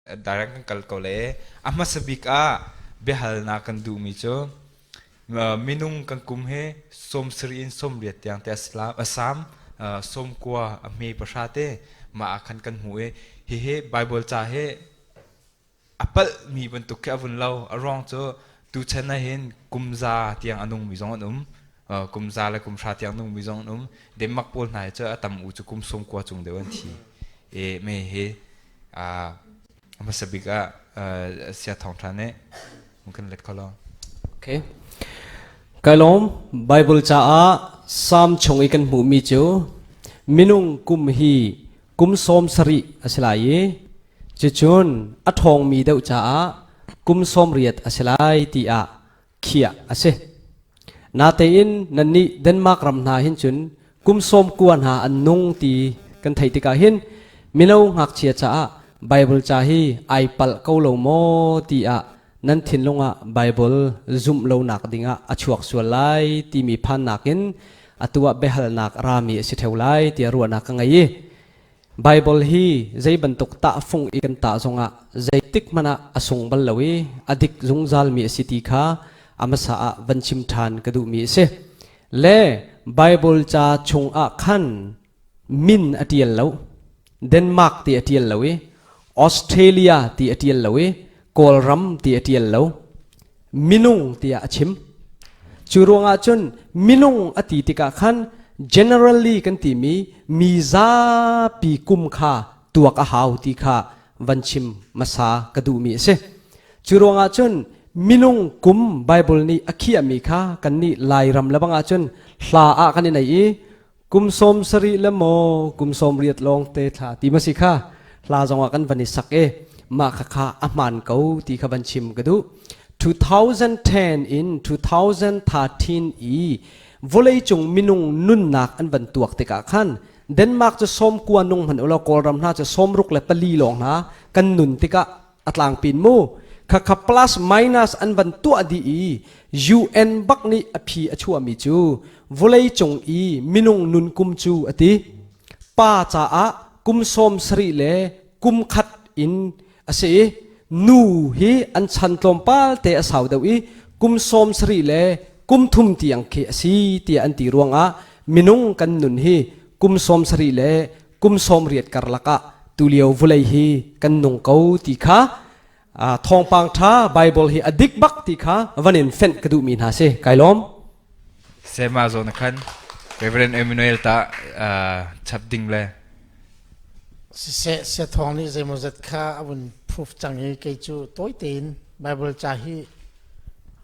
Direct kan kal ko le. A hmasa bik ah biahalnak kan duhmi cu minung kan kum hi 70 in 80 tiang te a sam 90 a hme 10 te mah ah khan kan hmuh i hihi Bible ca hi a palhmi bantuk khi a vun lo. A ruang cu tuchan ah hin kum za tiang a nungmi zong an um. Kum za le kum hra tiang nungmi zong an um. Denmark pawl hna hi cu a tam u cu kum 90 cung deuh an thi. E me hi a hmasa bik ah sia thawng ṭha nih kan let kho lo. Okay. Kai lawm. Bible caah Psalm chung i kan hmuhmi cu minung kum hi kum 70 a si lai i cucun a ṭhawngmi deuh caah kum 80 a si lai tiah khiah a si. Natein nannih Denmark ram hna hin cun kum 90 hna an nung ti kan theih tikah hin mino ngakchia caah Bible ca hi ai palh ko lo maw tiah nan thinlung ah Bible zumh lonak dingah a chuak sual lai timi phannak in atu ah biahalnak rami a si theo lai tiah ruahnak ka ngei i Bible hi zei bantuk tahfung i kan tah zongah zeitik hmanh ah a sung bal lo i a dik zungzalmi a si ti kha a hmasa ah van chim ṭhan ka duhmi a si. Le Bible ca chung ah khan min a ṭial lo. Denmark ti a ṭial lo i Australia ti a ṭial lo i Kawlram ti a ṭial lo. Minung tiah a chim. Cu ruangah cun minung a ti tikah khan generally kan timi mi zapi kum kha tuak a hau ti kha van chim hmasa ka duhmi a si. Cu ruangah cun minung kum Bible nih a khiahmi kha kannih Lairam le bangah cun hla ah kan i nei i kum 70 le maw kum 80 lawng te thla ti ma si kha hla zongah kan van i sak i mah kha kha a hmaan ko ti kha van chim ka duh. 2010 in 2013 i vawleicung minung nunnak an van tuak tikah khan Denmark cu 90 nung hmanh ulaw Kawlram hna cu 64 lawng hna kan nun tikah a tlangpin mu khakha plus minus an van tuah dih i UN bak nih a phi a chuahmi cu vawlei cung i minung nun kum cu a ti pa caah kum 70 le kum khat in a si i nu hi an chan tlawmpal te a sau deuh i kum 70 le kum thum tiang khi a si tiah an ti ruangah minung kan nun hi kum 70 le kum 80 karlak ah tulio vulei hi kan nung ko ti kha thawngpang ṭha Bible hi a dik bak ti kha van in fenh ka duhmi hna si. Kai lawm. Sema zawn khan Reverend Emmanuel ta chap ding le Siseh sia thawng nih zeimawzat kha a vun proof cang i kei cu tawi tein Bible ca hi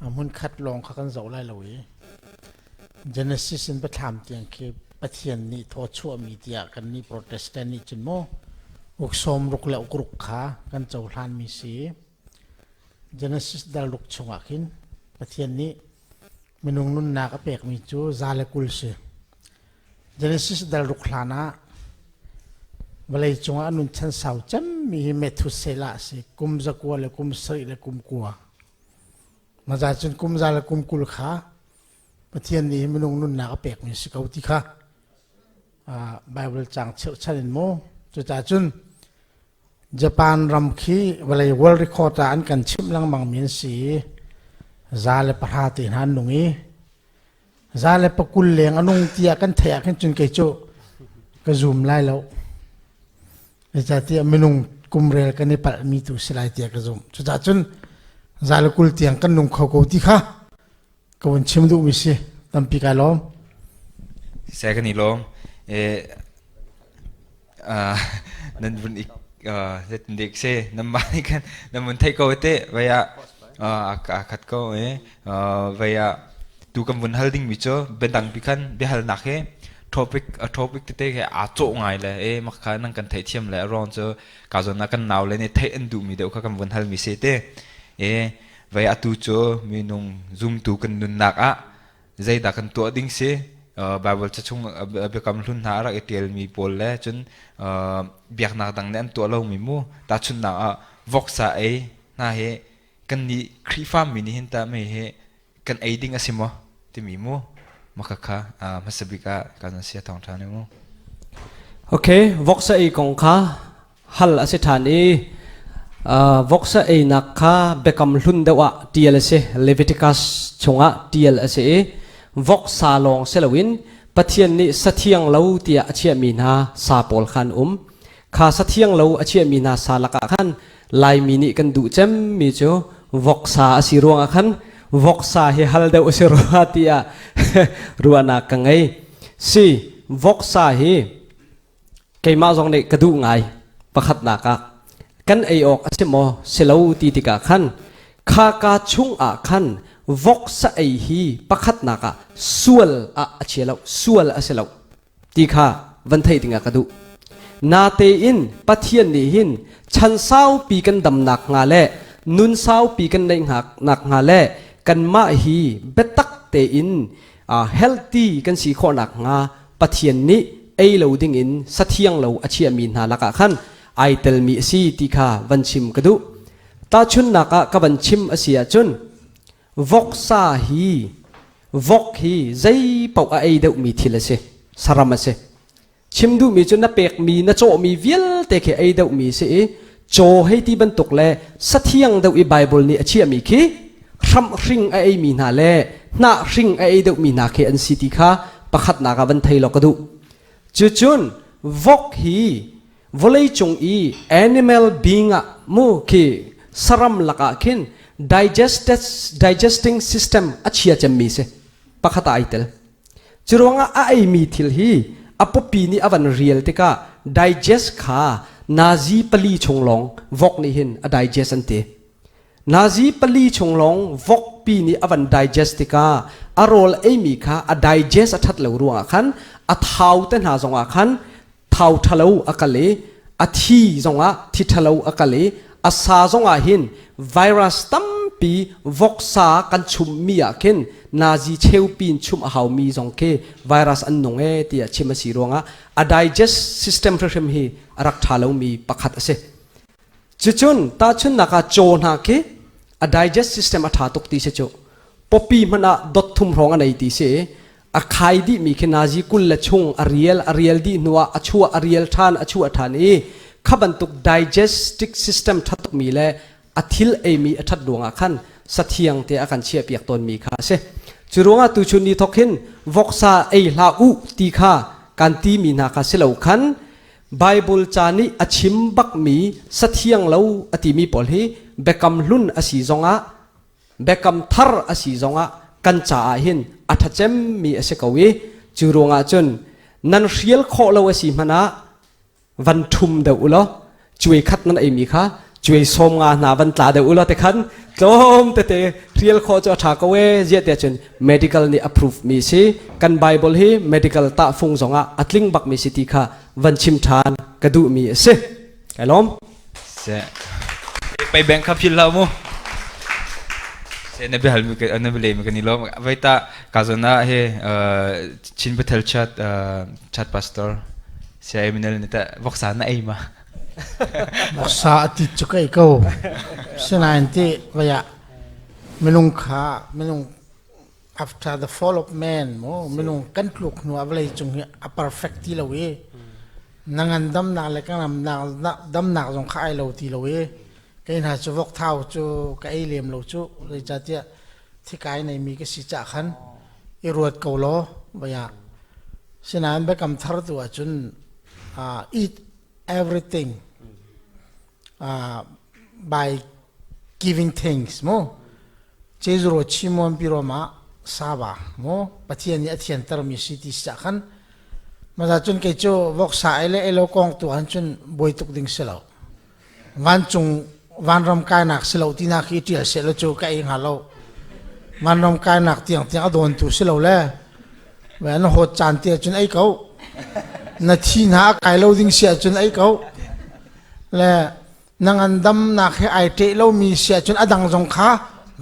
hmun khat lawng kha kan zoh lai lo i Genesis in Biathlam tiang khi Pathian nih thaw chuahmi tiah kannih Protestant nih cun maw uk 60 le uk ruk kha kan cohlanmi si. Genesis dal ruk chungah khin Pathian nih minung nunnak a pekmi cu 120 si. Genesis dal ruk hlan ah vawlei cungah a nun chan sau cemmi hi Methuselah a si. Kum 900 le kum 70 le kum 9. Maza cun kum 100 le kum 20 kha Pathian nih minung nunnak a pekmi si ko ti kha Bible cang chirhchan in mu. Cucaah cun Japan ram khi vawlei world record ah an kan chimh lengmang mi an si i 110 te hna an nung i 120 leng a nung tiah kan theih ah khin cun kei cu ka zum lai lo. Zeicahtiah minung kumrel kan i palhmi tu si lai tiah ka zumh. Cucaah cun 120 tiang kan nung kho ko ti kha ka vun chim duhmi si. Tampi kai lawm. Siseh kan i lawm. Nan vun ik zeitin se nan mah nih khan nan vun theih ko te vei ah a khat ko i vei ah tu kan vun hal dingmi cu biadang pi khan biahalnak hi topic a topic tete he aa cawh ngai le e mak kha nan kan theihthiam le a ruang cu ka zawn ah kan nau le nih theih an duhmi deuh kha kan vun halmi si te e vei atu cu minung zumtu kan nunnak ah zeidah kan tuah ding si? Bible ca chung biakam hlun hna a rak i ṭialmi pawl le cun biaknak dang nih an tuah lomi mu tahchunhnak ah voksa ei hna hi kan nih Khrihfa mi nih hin tah mei hi kan ei ding a si maw timi mu maka kha hmasa bik ah kan sia thawng ṭha ne mu. Okay, voksa ei kong kha hal a si ṭhan i. Voksa einak kha biakam hlun deuh ah ṭial a si. Leviticus chungah ṭial a si i voksa lawng si loin Pathian nih sathiang lo tiah a chiahmi hna sa pawl kha an um. Kha sathiang lo a chiahmi hna sa lakah khan Laimi nih kan duh cemmi cu voksa a si ruangah khan voksa hi hal deuh a si rua tiah ruahnak ka ngei. Si, voksa hi keimah zong nih ka duh ngai pakhatnak ah kan ei awk a si maw si lo ti tikah khan khaka chung ah khan voksa ei hi pakhatnak ah sual ah a chia lo sual a si lo ti kha van theih dingah ka duh natein Pathian nih hin chan saupi kan damnak hnga le nun saupi kan neih nak hnga le kanmah hi biatak tein healthy kan si khawhnak hnga Pathian nih ei lo dingin sathiang lo a chiahmi hna lakah khan ai telmi a si ti kha van chim ka duh. Tahchunhnak ah ka van chim a si ahcun voksa hi vok hi zei paoh a ei deuhmi thil a si, saram a si. Chim duhmi cu na pekmi na cawhmi vialte khi ei deuhmi si i caw hei ti bantuk le sathiang deuh i Baibal nih a chiahmi khi hramhring a eimi hna le hnahhring a ei deuhmi hna khi an si ti kha pakhatnak ah van thei law ka duh. Cucun vok hi vawleicung i animal being ah mu khi saram lakah khin digested digesting system a chia cemmi si pakhat ah ai tel. Curuangah a eimi thil hi a pawpi nih a van rial tikah digest kha nazi pali chung lawng vok nih hin a digest an ti. Nazi pali chung lawng vokpi nih a van digest tikah a rawl eimi kha a digest a ṭhat lo ruangah khan a thau te hna zongah khan thau ṭhalo a kal i a thi zongah thi ṭhalo a kal i a sa zongah hin virus tampi voksa kan chummi ah khin nazi cheupi in chumh a haumi zong khi virus an nung e tiah chim a si ruangah a digest system hrimhrim hi a rak ṭha lomi pakhat a si. Cucun tahchunhnak ah caw hna khi a digest system a ṭha tuk ti si cu. Popi hmanh ah dot thum hrawng a nei ti si i a khai dihmi khi nazi 20 le chung a rial a rial dih hnuah a chuah a rial ṭhan a chuah ṭhan i kha bantuk digestic system ṭha tukmi le a thil eimi a ṭhat ruangah khan sathiang te a kan chiahpiak tawnmi kha a si. Cu ruangah tuchun ni thawk hin voksa ei hlah u ti kha kan timi hna kha si lo khan Bible ca nih a chim bakmi sathiang lo a timi pawl hi biakam hlun a si zongah biakam thar a si zongah kan caah hin a ṭha cemmi a si ko i cu ruangah cun nan hrial khawh lo a si hmanh ah van ṭhum deuh u law cuai khat nan eimi kha cuai sawm nga hna van tla deuh u law te khan tlawm tete hrial khawh cu a ṭha ko e ziah tiah cun medical nih approve mi si kan Bible hi medical tahfung zongah a tling bak mi si ti kha van chim ṭhan ka duh mi a si kai lawm Se pei bank kha phil hlah mu se na bihal mi na bile mi kan i lawm vaita ka zona he Chin Bethel chat chat pastor sia Eminel ni ta voksa na ei ma Voksa a tit cu kai ko. Sinain ti vaya minung kha minung after the fall of man mo minung kan tluk hnu ah vawlei cung hi a perfect ti lo i na ngandamnak le ka ngamnak damnak zong kha ai lo ti lo i kei hna cu vok thau cu ka ei lem lo cu zeicahtiah thikai neimi ka si cah khan i ruat ko law vaya sinain biakam thar tu ahcun eat everything by giving thanks mu Cezuro Chimon piroma saba mu Pathian nih a thianter mi si ti si khan maza cun kei cu voksa ei le elo kong tu han cun buai tuk ding si lo vancung vanram kainak si lo tinak hi ṭial seh lo cu ka ei hnga lo vanram kainak tiang tiang a dawn tu si lo le na hawt caan te cun ei ko na thi hna a kai lo ding si ahcun ei ko le na ngandamnak he ai ṭeh lomi si ahcun a dang zong kha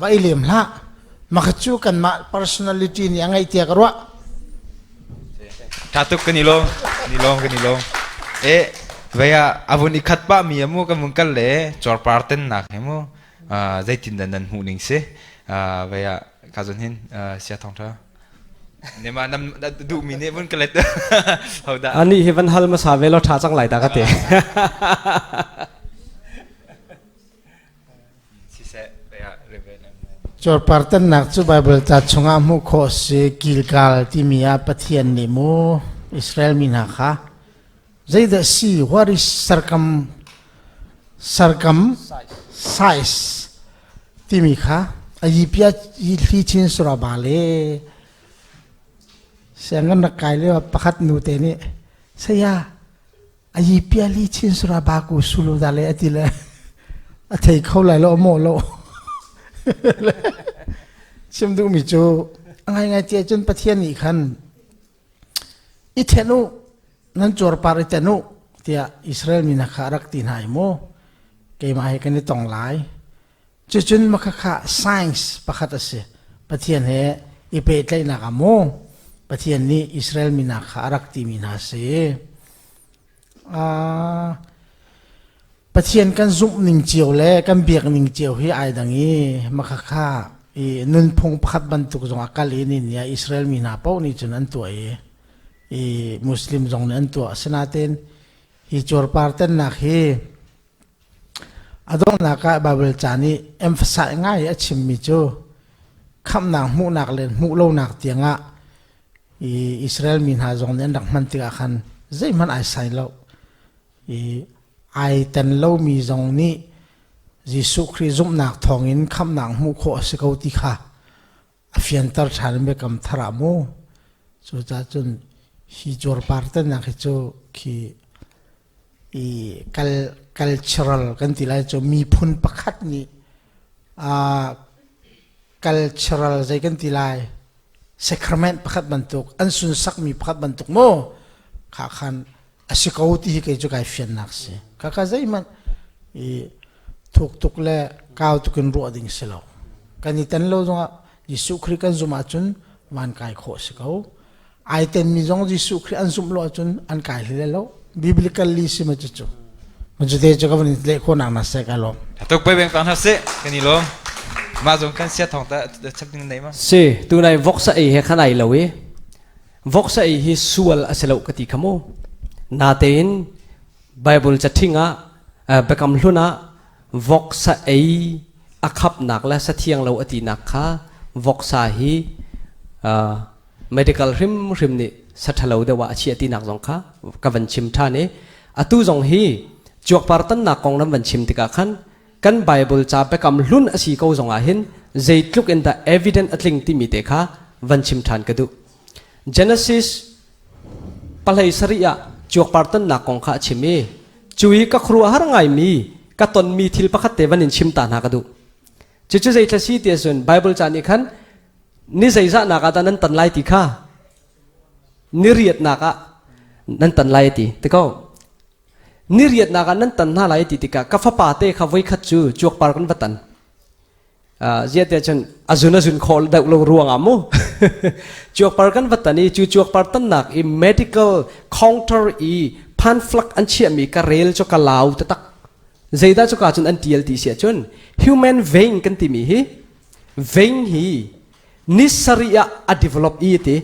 va i lem hlah maka cu kanmah personality nih a ngeih tiah ka ruah Tha tuk kan i lawm. Ni lawm kan i lawm. E vaya avun i khat pa mi amu kan vun kal le chorpar ten nak he mu zeitin dan nan hmuh ning si vaya ka zon hin sia thong tha ne ma nam duh mi ne vun kalet hoda ani hi van hal ma sa ve lo tha chang lai ta ka te. Cuarpartannak cu Baibal ca chungah hmuh khawh a si. Gilgal timi ah Pathian nih mu Israel mi hna kha zeidah si what is circum circum size timi kha a yipia yi thli chin suraba le sianginn rak kai lio pakhat nu te nih saya a yi piali chin sura ba ku sulu da le ati le a thei kho lai lo maw lo chim duh mi cu ngai ngai tia cun pathian nih khan i then u nan cuarpar i ten u tiah Israel mi hna kha rak ti hna i mu keimah he kan i tong lai cucun makhakha science pakhat a si Pathian he i pehtlaihnak ah mu Pathian nih Israel mi hna kha a rak timi hna si Pathian kan zumh ning cio le kan biak ning cio hi ai dang i makhakha i nunphung pakhat bantuk zong a kal i ni ni ah Israel mi hna paoh nih cun an tuah i i Muslim zong nih an tuah. Asinain hi cuarpar tennak hi a donghnak ah Baibal ca nih emphasize ngai a chimmi cu khamhnak hmuhnak le hmuh lonak tiangah i Israel mi hna zong nih an rak hman tikah khan zeihmanh ai sai lo. I ai ten lomi zong nih Jesuh Khrih zumhnak thawngin khamhnak hmuh khawh a si ko ti kha a fianter ṭhan biakam thar ah mu. Cucaah cun hi cuarpar tennak hi cu khi i kal cultural kan ti lai cu miphun pakhat nih cultural zei kan ti lai sacrament pakhat bantuk an sunsakmi pakhat bantuk mu kha khan a si ko ti hi kei cu kai fiannak si kha kha zeihmanh i thuk tuk le kau tuk in ruah ding si lo kan i ten lo zongah Jesuh Khrih kan zumh ahcun van kai khawh si ko ai tenmi zong Jesuh Khrih an zumh lo ahcun an kai hlei lo biblically si ma cu cu ma cu te cu ka van leh khawh nak na se ka lawm Tuk pei beng tang hna se kan i lawm mah zong kan sia thong ta chap ding nei ma si tunai voksa ei he khan ai lo i Voksa ei hi sual a si lo ka ti kha mu. Natein Bible caṭhing ah Biakam Hlun ah voksa ei a khapnak le sathiang lo a tinak kha voksa hi medical hrimhrim nih sa ṭhalo deuh ah a chiah tinak zong kha ka van chim ṭhan i atu zong hi cuakpar tannak kong nan van chim tikah khan kan Bible ca biakam hlun a si ko zong ah hin zeitluk in dah evidence a tling timi te kha van chim ṭhan ka duh. Genesis pahlei sarih ah cuakpar tonnak kong kha a chim i cu i ka khuaruahhar ngaimi ka tonmi thil pakhat te van in chim ta hna ka duh. Cucu zeithla si ti ahcun Bible ca nih khan ni zeizahnak ah dah nan tan lai ti kha ni riatnak ah nan tan lai a ti. Ti ko. Ni riatnak ah nan tan hna lai ti tikah ka fapa te kha voikhat cu cuakpar kan va tan. Ziah tiah cun a zun a zun khawh deuh lo ruangah mu cuakpar kan va tan i cu cuakpar tannak i medical counter i phanflak an chiahmi ka rel cu ka lau taktak. Zeidah cuka cun an tial ti si ahcun human vein kan timi hi vein hi ni sarih ah a develop i ti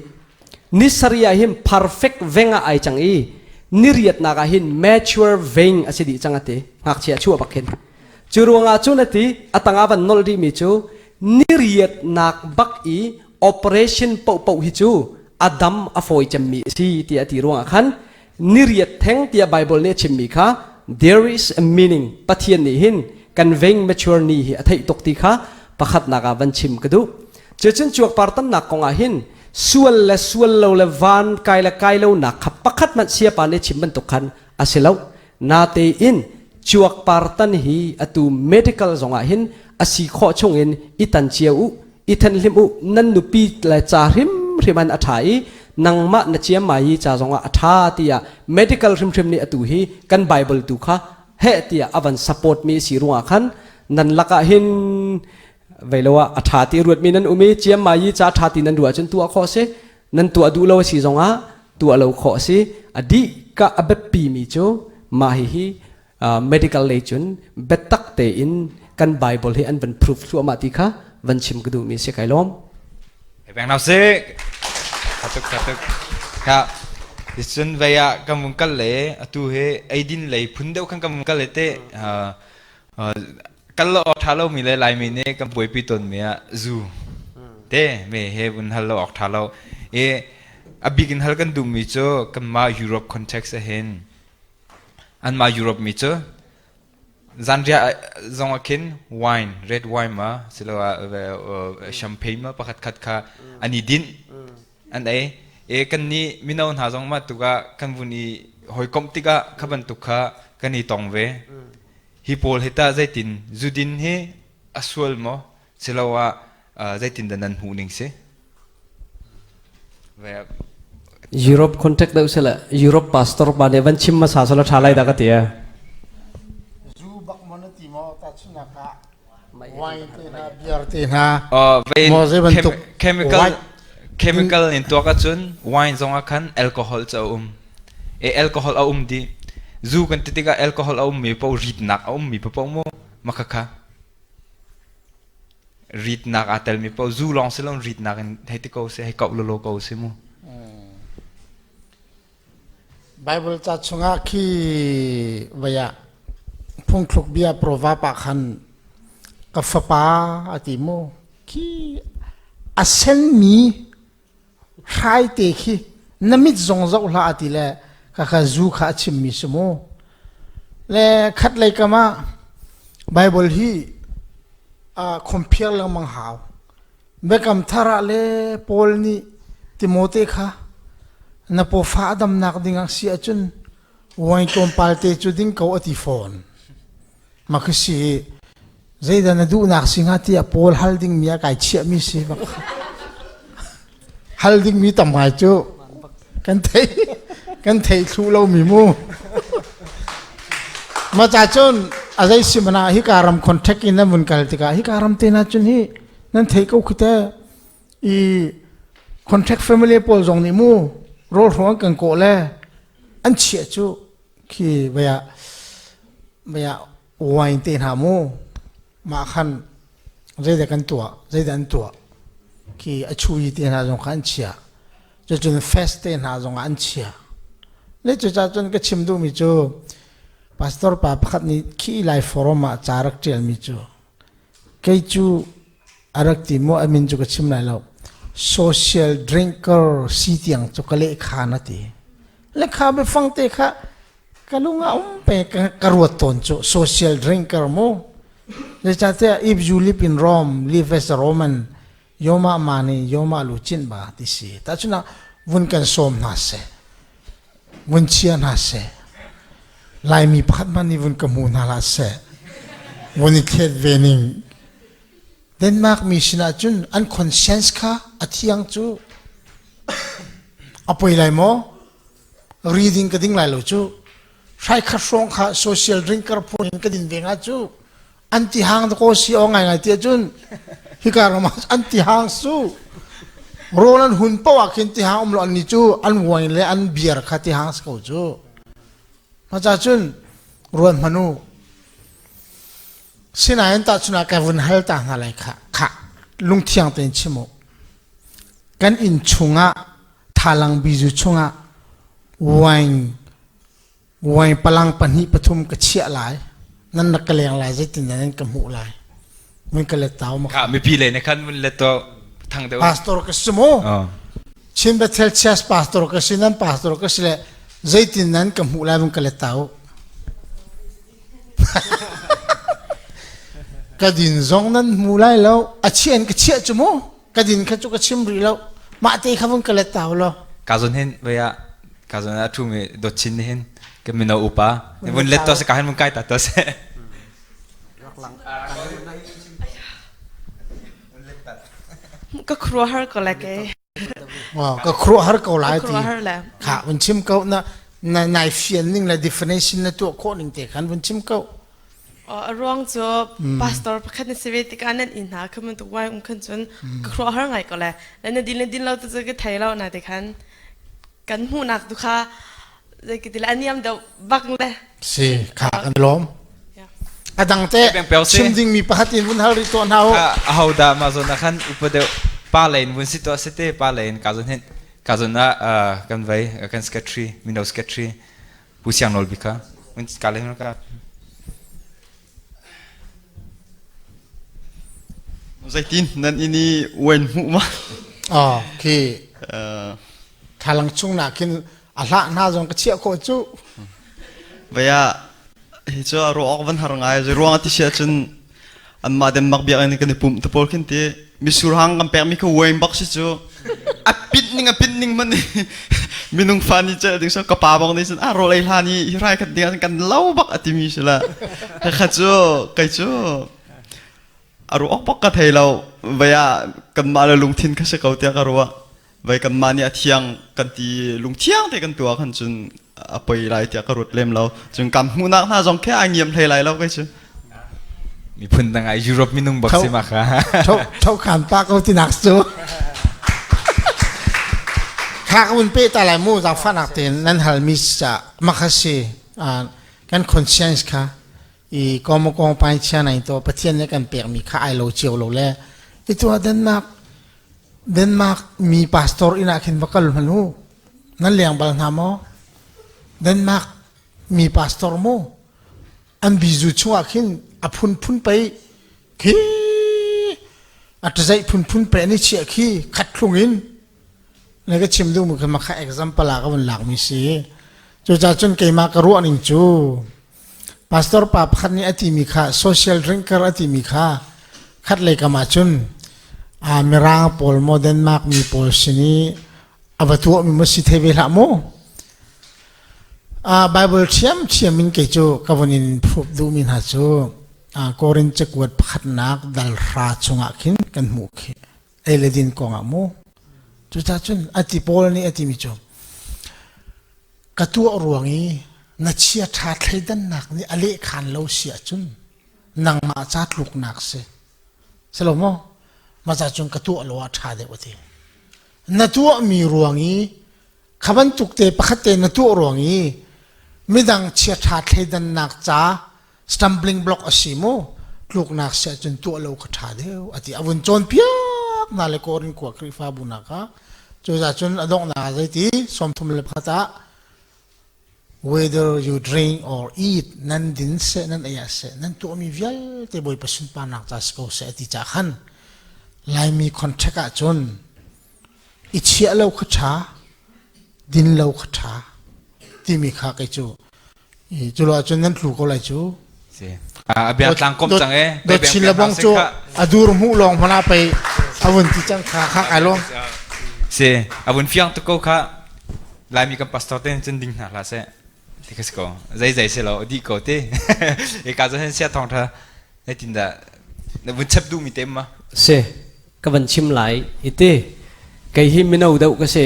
ni sarih ah hin perfect veng ah ai cang i ni riatnak ah hin mature vein a si dih cang a ti ngakchia chuah bak hin cu ruangah cun a ti a tangah van nolh rih mi cu ni riatnak bak i operation pohpoh hi cu a dam a fawi cemmi a si tiah a ti ruangah khan ni riat theng tiah Bible nih a chimmi kha there is a meaning Pathian nih hin kan vein mature ni hi a theih tuk ti kha pakhatnak ah van chim ka duh cucun cuakpar tamnak kong ah hin sual le sual lo le van kai le kai lo nak kha pakhat hmanh siapa nih chim bantuk khan a si lo natein cuakpar tan hi atu medical zong ah hin a si khawh chung in i tan cia u i thenhlim u nan nupi le ca hrimhrim an a ṭha i nangmah na ciam mai hi ca zongah a ṭha tiah medical hrimhrim nih atu hi kan Bible tu kha heh tiah a van support mi si ruangah khan nan lakah hin veilo ah a ṭha ti ruat mi nan um i ciam mai hi ca ṭha ti nan ruah cun tuah khawh si nan tuah duh lo a si zongah tuah lo khawh si a dih ka a biapi mi cu mah hihi medical lei cun biatak tein kan Bible hi an van proof thluahmah ti kha van chim ka duhmi si kai lawm. Beng nau si. Khatuk khatuk. Kha cun vei ah kan vung kal le atu hi eidin lei phun deuh khan kan vung kal le te. Kal lo awk ṭha lomi le Laimi nih kan buaipi tawnmi ah zu te me he vun hal lo awk ṭha lo. I a bik in hal kan duhmi cu kanmah Europe context ah hin anmah Europe mi cu zanriah zong ah khin wine, red wine ma siloah champagne ma pakhat khat kha an i dinh an ei. E kannih mino hna zong mah tukah kan vun i hawikomh tikah kha bantuk kha kan i tong ve. Hi pawl hi tah zeitin zudin hi a sual maw siloah zeitin dah nan hmuh ning si? Europe contact deuh sila Europe pastor pa nih van chim hmasa sala tha lai dah ka ti. Zu bak mo na ti maw ta chunak ah wine te hna beer te hna maw zei bantuk chemical chemical in tuak ahcun wine zong ah khan alcohol cu a um. E alcohol a um dih. Zu kan ti tikah alcohol a ummi paoh ritnak a ummi paoh mu makhakha ritnak aa telmi paoh zu lawng si lo ritnak in hei ti ko si hei kauh lolo ko si mu. Bible ca chungah khi vaya phungthluk bia proverb ah khan ka fapa a ti mu khi a senmi hrai te khi na mit zong zoh hlah a ti le kha zu kha a chimmi si mu le khat lei kam ah Bible hi compare lengmang hau Biakam thar ah le Paul nih Timote kha na pawfa a damnak ding ah si ahcun wine tlawmpal te cu ding ko a ti fawn Mah khi si zeidah na duhnak si hnga tiah Paul hal dingmi ah kai chiahmi si bak. Hal dingmi tam ngai cu kan thei kan thei thlu lomi mu. Ma ca cun a zei si mana hi ka ram contact in nan vun kal tikah hi ka ram te na cun hi nan thei ko khi te i contract family pawl zong nih mu rawl hruang kan kawh le an chiah cu khi vaya vaya wine te hna mu mah khan zeidah kan tuah zeidah an tuah khi a chui te hna zong kha an chia cucun fest te hna zong ah an chia le cucaah cun ka chim duhmi cu pastor pa pakhat nih khi lai forum ah ca rak ṭialmi cu kei cu a rak ti mu a min cu ka chim lai lo social drinker si tiang cu ka lehkhan a ti lekha biafang te kha ka lung ah um pe ka ruat tawn cu social drinker mu zeicahtiah if you live in Rome live as a Roman yoma mani yoma lu chin ba ti si ta chuna vun kan som hna se vun chia hna se laimi pakhat hmanh nih vun ka hmu hna hlah seh vun i thlet ve ning Denmark mi sinah cun an conscience kha a thiang cu a poi lai maw reading ka ding lai lo cu hrai khat hrawng kha social drinker phun in ka din ve nga cu an ti hang ko si o ngai ngai ti cun hika ram ah an ti hang su rawl an hun po ah khin ti hang um lo an ni cu an wine le an beer kha ti hang ko cu ma cha cun ruan hmanu sinain ta chuna ka vun hal ta hna lai kha kha lungthiang tein chim u kan inn chungah thalang bizu chungah wine wine palang pahnih pathum ka chiah lai nan rak ka leng lai zeitin nan ka hmuh lai mun ka let tau ma kha mipi le ne khan mun let to thang deuh pastor ka si mu Chin Bethel Church pastor ka si nan pastor ka si le zeitin nan ka hmuh lai mun ka let tau ka din zong nan hmu lai lo a chian ka chiah cu mu ka din kha cu ka chim rih lo mah te kha vun ka let tau lo ka zon hin vaya ka zon a thu mi dot chin ni hin ka mino upa vun let to se ka hin mun kai ta to se Ka khuaruahhar ko le ke. Ka khuaruahhar ko lai ti. Kha vun chim ko na na nai fian ning le definition na tuah khawh ning te khan vun chim ko. A ruang cu pastor pakhat na si ve tikah nan inn hna kha bantuk wai um khan cun ka khuaruahhar ngai ko le. Na din le din lo tu cu ka thei lo na te khan kan hmuhnak tu kha zeikitile a niam deuh bak le si kha kan lawm a dang te chim ding mi pakhat in vun hal rih tuah hna u a ho dah ma zon khan upa deuh pa lein vun si tuah sete pa lein ka zon hin ka zon ah kan vai kan secretary mino secretary pu siang nawl bika ka le ka. Zeitin nan inn i wine hmuh ma? Oh, khi thlalang chung nak khin a hlah hna zong ka chiah khawh cu. Vaya hi cu a ruah awk van har ngai zei ruang ti sia cun anmah Denmark biakinn kan i pumh te pawl khin ti misur hang kan pek mi kha wine bak si cu a pit ning a pit ning man minung fa ni che ding so ka pa bang nih cun a rawl ei hlan i hi rai khat ding kan lo bak a timi si la kha cu kai cu a ruah awk bak ka thei lo vei ah kanmah le lungthin kha si ko tiah ka ruah vei kanmah nih a thiang kan ti lungthiang te kan tuah khan cun a poi lai tiah ka ruat lem lo cun kam hmuhnak hna zong khi ai ngiam hlei lai lo kei cu miphun dang ai Europe minung bak si ma kha tho khan pa ko tinak cu kha ka un pe ta lai mu zaangfahnak tein nan hal mi ca makhasi kan conscience kha i kawmawkawng pai chia nai to Pathian nih kan pekmi kha ai lo cio lo le i tu Denmark Denmark mi pastor inn ah khin va kal hmanh u nan leng bal hna maw Denmark mi pastor mu an bizu chungah khin a phunphun pei khi a ṭazaih phunphun pe ni chiah khi khat thlung in na ka chim duhmi kha makha example ah ka vun lakmi si cucaah cun keimah ka ruah ning cu Pastor pa pakhat nih a timi kha social drinker a timi kha khat lei kam ah cun Mirang pawl maw Denmark mi pawl sin i a va tuahmi maw si thei ve hlah mu. Bible ṭhiamṭhiam in kei cu ka vun in phup duhmi hna cu Korin cakuat pakhatnak dal hra chungah khin kan hmuh khi ei le din kongah mu. Cucaah cun a ti Paul nih a timi cu Ka tuah ruang i na chiaṭha thleidannak nih a lehkhan lo si ahcun nangmah ca tluknak si. Si lo maw? Mah ca cun ka tuah lo ah ṭha deuh a ti. Na tuahmi ruang i kha bantuk te pakhat te na tuah ruang i midang chiaṭha thleidannak ca stumbling block a si mu tluknak si ahcun tuah lo kha ṭha deuh a ti. A vun cawnpiak na le Korin khua Khrihfabu nak ah cucaah cun a donghnak ah zeiti 31 ah whether you drink or eat nan din seh nan ei ah seh nan tuahmi vialte Bawipa sunparnak ca si ko seh a ti caah khan Laimi contract ah cun i chiah lo kha ṭha din lo kha ṭha timi kha kei cu Cu lo ahcun nan tlu ko lai cu. Si. A bia tlang kom cang e. Dot chin le bong cu a dur hmuh lawng hmana pei a vun ti cang kha kha ai lawm. Si. A vun fiang tuk ko kha. Laimi kan pastor te cun ding hna hlah seh. Ti ka si ko. Zei zei si lo di ko te. E ka zo hen sia thong tha. Nei tin da na vun chep du mi te ma. Si. Ka van chim lai iti kei hi mino deuh ka si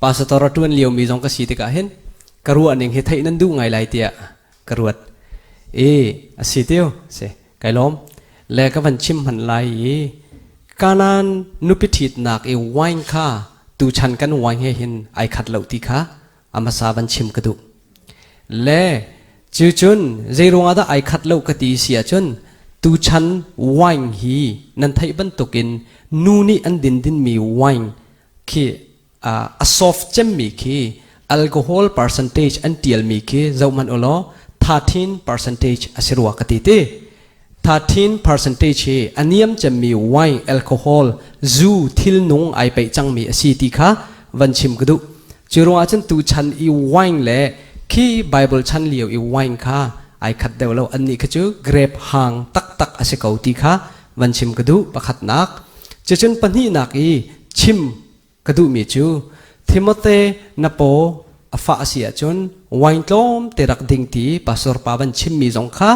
pastor a tuan lio mi zong ka si tikah hin ka ruah ning hi theih nan duh ngai lai tiah ka ruat i a si tiu si kai lawm le ka van chim hman lai i Kanan nupi ṭhitnak i wine kha tuchan kan wine he hin ai khat lo ti kha a hmasa van chim ka duh le cu cun zei ruangah dah ai khat lo ka ti si ahcun tuchan wine hi nan theih bantukin nu nih an din dinmi wine khi a soft cemmi khi alcohol percentage an tialmi khi zohhmanh u law 13 percentage a si rua ka ti ti 13 percentage hi a niam cemmi wine alcohol zu thil nung ai peih cangmi a si ti kha van chim ka duh cu ruangah cun tu chan i wine le khi Bible chan lio i wine kha ai khat deuh lo annih kha cu grape hang taktak a si ko ti kha van chim ka duh pakhatnak cucun pahnihnak i chim ka duhmi cu Timote na paw a fah a si ahcun wine tlawm te rak ding ti pastor pa van chimmi zong kha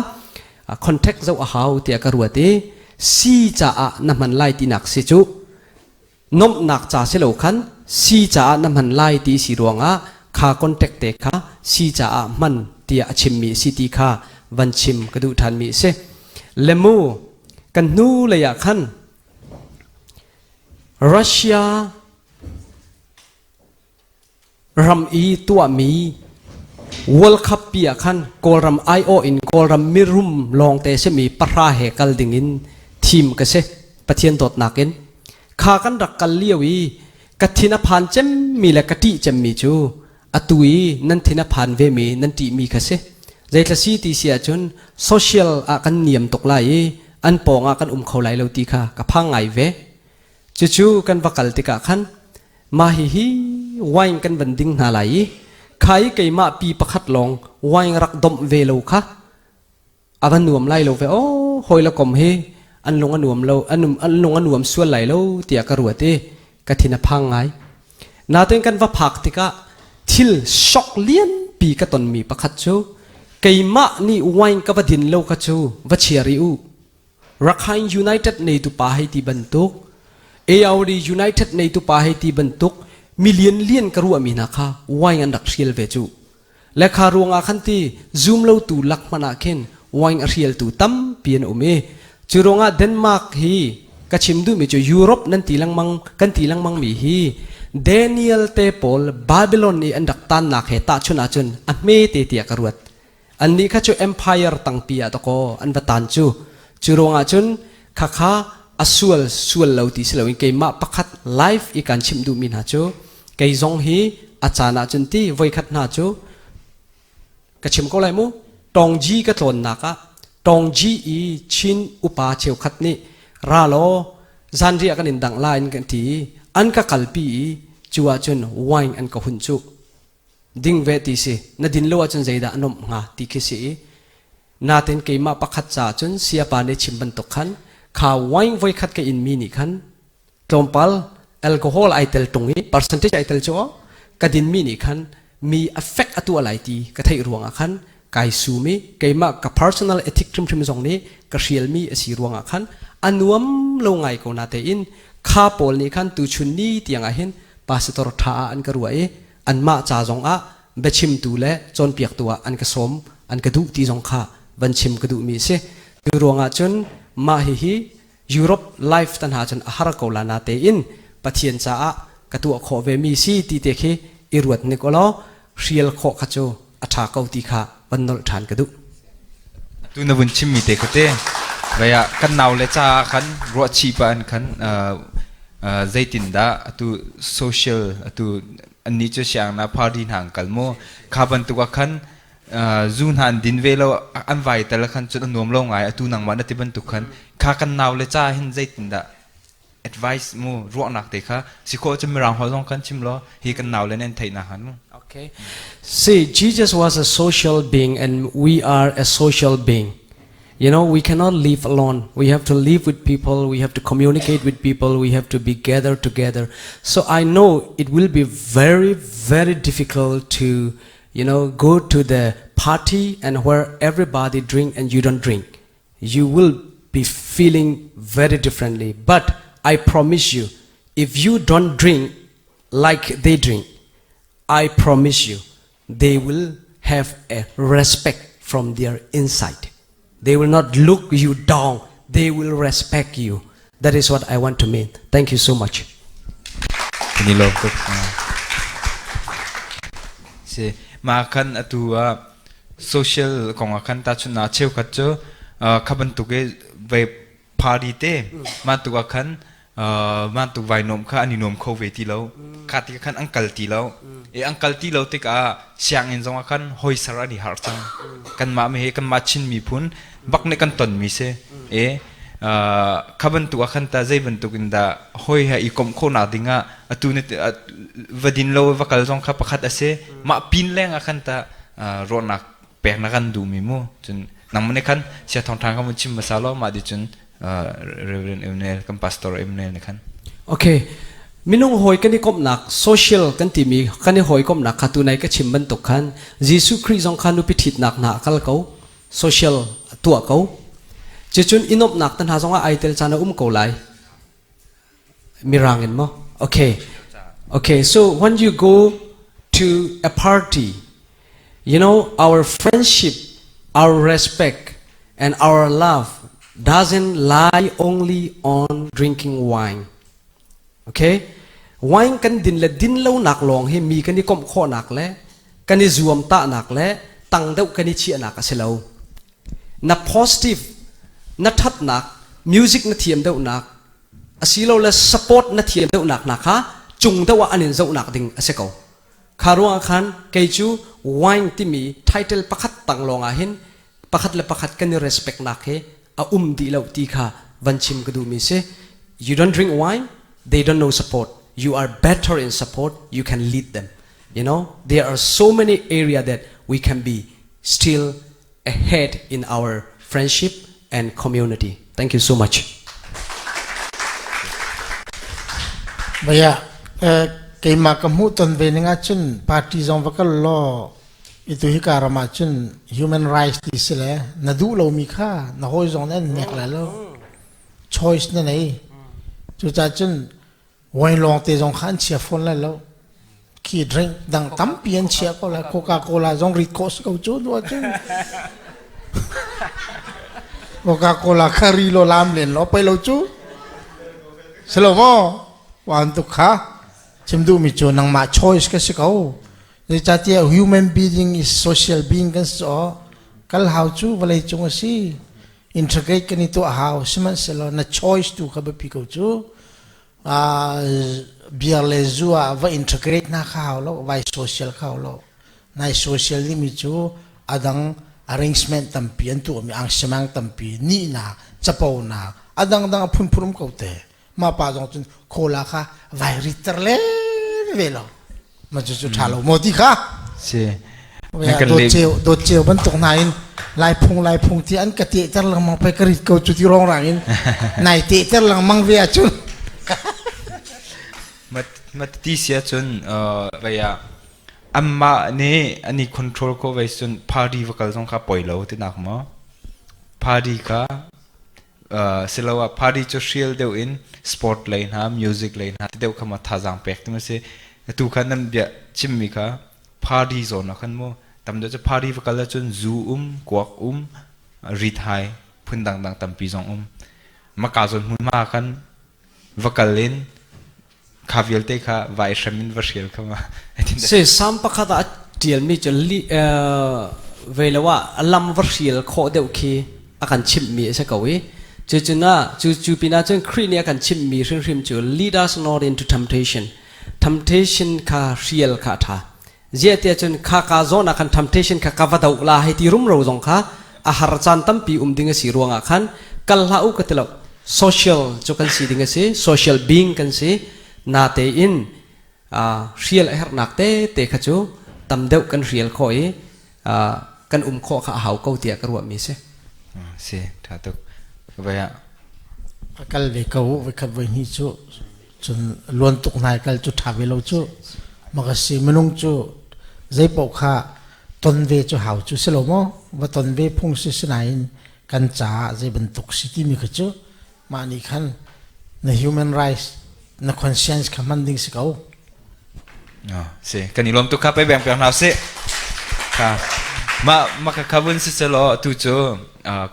contact zoh a hau tiah ka ruat i si caah na hman lai tinak si cu nomhnak ca si lo khan si caah na hman lai ti si ruangah kha contact te kha si caah hman tiah a chimmi si ti kha van chim ka duh ṭhanmi a si lemu kan hnu lei ah khan Russia ram i tuahmi World Cup pi ah khan Kawlram aiawh in Kawlram mirum lawngte simi pahra he kal dingin thim ka si Pathian dawtnak in kha kan rak kal lio i ka thin a phan cemmi le ka ṭih cemmi cu atu i nan thin a phan vemi nan ṭihmi kha si zeitla si ti si ahcun social ah kan niam tuk lai i An pawng ah kan um kho lai lo ti kha ka phang ngai ve. Cucu kan va kal tikah khan mah hihi wine kan van ding hna lai i kha i keimah pi pakhat lawng wine rak domh ve lo kha a va nuam lai lo ve aw hawi le kom hi an lung a nuam lo an lung a nuam sual lai lo tiah ka ruat i ka thin a phang ngai. Nain kan va phak tikah thil shock lianpi ka tonmi pakhat cu keimah nih wine ka va din lo kha cu va chia rih u. Rakhine United neitu pa hei ti bantuk ARD United neitu pa hei ti bantuk mi lianlian ka ruahmi hna kha wine an rak hrial ve cu. Le kha ruangah khan ti zum lo tu lak hmanh ah khin wine a hrialtu tampi an um i cu ruangah Denmark hi ka chim duhmi cu Europe nan ti lengmang kan ti lengmang mi hi Daniel te pawl Babylon i an rak tannak he tahchunh ahcun a hme te tiah ka ruat. Annih kha cu empire tangpi ah dakaw an va tan cu. Cu ruangah cun khakha a sual sual lo ti si loin keimah pakhat life i kan chimh duhmi hna cu kei zong hi a caan ah cun ti voikhat hna cu ka chim ko lai mu Tawngji ka tlawnnak ah Tawngji i Chin upa cheukhat nih ra law zanriah kan in dangh la in kan ti i an ka kalpi i cu ahcun wine an ka hunh cu ding ve ti si na din lo ahcun zeidah a nuamh hnga ti khi si i natin keimah pakhat caah cun siapa nih chim bantuk khan kha wine voikhat ka in mi nih khan tlawmpal alcohol ai tel tung i percentage ai tel cu ka din mi nih khan mi affect a tuah lai ti ka theih ruangah khan kai sum i keimah ka personal ethic hrimhrim zong nih ka hrial mi a si ruangah khan a nuam lo ngai ko na tein kha pawl nih khan tuchun ni tiang ah hin pastor tha ah an ka ruah i anmah ca zong ah biachimtu le cawnpiaktu ah an ka sawm an ka duh ti zong kha van chim ka duhmi a si. Cu ruangah cun mah hihi Europe life tan ha cun a har ko la na tein Pathian caah ka tuah khawh ve mi si ti te khi i ruat nik law hrial khawh kha cu a ṭha ko ti kha van nolh ṭhan ka duh. Tu na vun chimmi te kha te vaya kan nau le ca khan ruahchih pa an khan zeitindah atu social atu annih cu siang na party hna an kal mu kha bantuk ah khan zu hna an din ve lo an vai tel khan cun a nuam lo ngai atu nangmah na ti bantuk khan kha kan nau le ca hin zeitindah advice mu ruahnak te kha si khawh cun mirang holh zong khan chim law hi kan nau le nan theih na han mu Okay. See, Jesus was a social being and we are a social being. You know, we cannot live alone. We have to live with people. We have to communicate with people. We have to be gathered together. So I know it will be very, very difficult to, you know, go to the party and where everybody drink and you don't drink. You will be feeling very differently. But I promise you, if you don't drink like they drink, I promise you, they will have a respect from their inside. They will not look you down. They will respect you. That is what I want to mean. Thank you so much. Kan i lawm tuk. Si ma khan atu ah social kong ah khan ta chun na cheukhat cu kha bantuk i ve party te ma tu ah khan bantuk vainuam kha an i nuam kho ve ti lo kha ti khan an kal ti lo e an kal ti lo tikah sianginn zong ah khan hoisar an i harh cang kanmah mi he kanmah Chin miphun bak nih kan ton mi si e kha bantuk ah khan ta zei bantuk in dah hoi he i komh khawhnak ding ah atu ni va din lo va kal zong kha pakhat a si mah pin leng ah khan ta ruahnak pek na kan duh mi mu cun nangmah nih khan sia thawng ṭhan kan vun chim hmasa law mah di cun Reverend Emmanuel kan pastor Emmanuel nih khan Okay minung hawi kan i komhnak social kan timi kan i hawi komhnak kha tunai ka chim bantuk khan Jesuh Khrih zong kha nupi ṭhitnak hna a kal ko social tuah ko cucun i nuamhnak te hna zong ah ai tel caan a um ko lai mirang in mo okay okay so when you go to a party you know our friendship our respect and our love doesn't lie only on drinking wine okay wine kan din le din lo nak lawng hi mi kan i komh khawhnak le kan i zuam tahnak le tang deuh kan i chiahnak a si lo na positive na thatnak music na thiam deuhnak asilole support na thiam deuhnak hna kha cung deuh ah an in zohnak ding a si ko kha ruangah khan kei cu wine timi title pakhat tang lawng ah hin pakhat le pakhat kan i respect nak hi a um dih lo ti kha van chim ka duhmi si. You don't drink wine, they don't know support. You are better in support, you can lead them. You know, there are so many area that we can be still ahead in our friendship and community. Thank you so much. Baya keimah ka hmuh ton ve ning ahcun party zong va kal law itu hi ka ram ahcun human rights ti si le na duh lomi kha na hawi zong nih an hnek lai lo choice na nei cucaah cun wine lawng te zong kha an chia fawn lai lo khi drink dang tampi an chia ko lai Coca Cola zong rit khawh si ko cu tu ahcun Coca Cola kha ri lo lam len lo pei lo cu silo maw wan tuk kha chim duhmi cu nangmah choice ka si ko zeicahtiah human being is social being kan si aw kal hau cu vawlei cung a si integrate kan i tuah hau sihmanhsehlaw na choice tu kha biapi ko cu beer le zu ah va integrate na kha hau lo vai social kha hau lo nai social dingmi cu adang arrangement tampi an tuahmi angsimang tampi nihnak caponak adang dang a phunphun um ko te ma pa zong cun cola kha vai ritter le ve lo ma cu cu tha lo mo ti kha si dawt ceu dawt ceu bantuk hna in lai phung lai phung ti an ka te ter lengmang pe ka rit ko cu ti rong rang in nai te ter lengmang ve ahcun ma ti sia cun vaya amma nih ani control ko vai cun party va kal zong kha poi lo ti nak mo party kha siloah party cu hrial deuh in sport lei hna music lei hna ti deuh kha ma thazaang pek tu si tu kha nan bia chimmi kha party zawn ah khan mu tam deuh cu party va kal ahcun zu um kuak um rithai phun dangdang tampi zong um maka zawn hmunhma khan va kal in kha vialte kha vai hrem in va hrial kha ma se sam pakhat ah a tialmi cu li ve lo ah a lam va hrial khawh deuh khi a kan chimhmi a si ko i cu cun ah cu cu pinah cun Khrih nih a kan chimhmi hrimhrim cu lead us not into temptation temptation kha hrial kha a ṭha ziah tiah cun kha ka zawn ah khan temptation kha ka va doh la hei ti rumro zong kha a har caan tampi um ding a si ruangah khan kal hlah u ka ti lo social cu kan si ding a si social being kan si na tein hrial a herhnak te te kha cu tam deuh kan hrial khawh i kan um khawh kha a hau ko tiah ka ruahmi si. Si, ṭha tuk. Vai ah. A kal ve ko, voi khat voi hnih cu cun luan tuk nai kal cu ṭha ve lo cu. Maka si minung cu zeipaoh kha ton ve cu hau cu si lo maw? Va ton ve phung si sinain kan caah zei bantuk si timi kha cu mah nih khan na human rights na conscience kha hman ding si ko. Si kan i lawm tuk kha pe beng peng hna sih. Kha ma ma ka khavun si selaw tu cu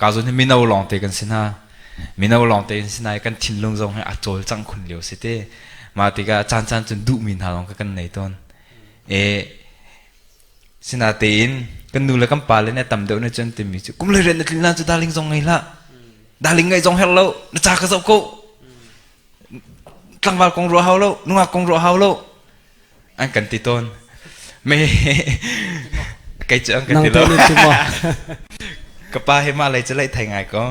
ka zon hi mino lawng te kan si hna. Mino lawng te kan si nai kan thinlung zong hi a cawl cang khun lio si te. Ma tikah caan caan cun duhmi hna lawng ka kan nei tawn. E Sinatein kan nu le kan pa le nih tam deuh nih cun timi cu kum le rian na tlin lan cu darling zong ngei hlah. Darling ngaih zong herh lo na ca ka zoh ko. Tlangval kong ruah hau lo, nungak kong ruah hau lo. An kan ti tawn. Me kei cu an kan ti lo. Ka pa he mah lei cu lei thei ngai ko.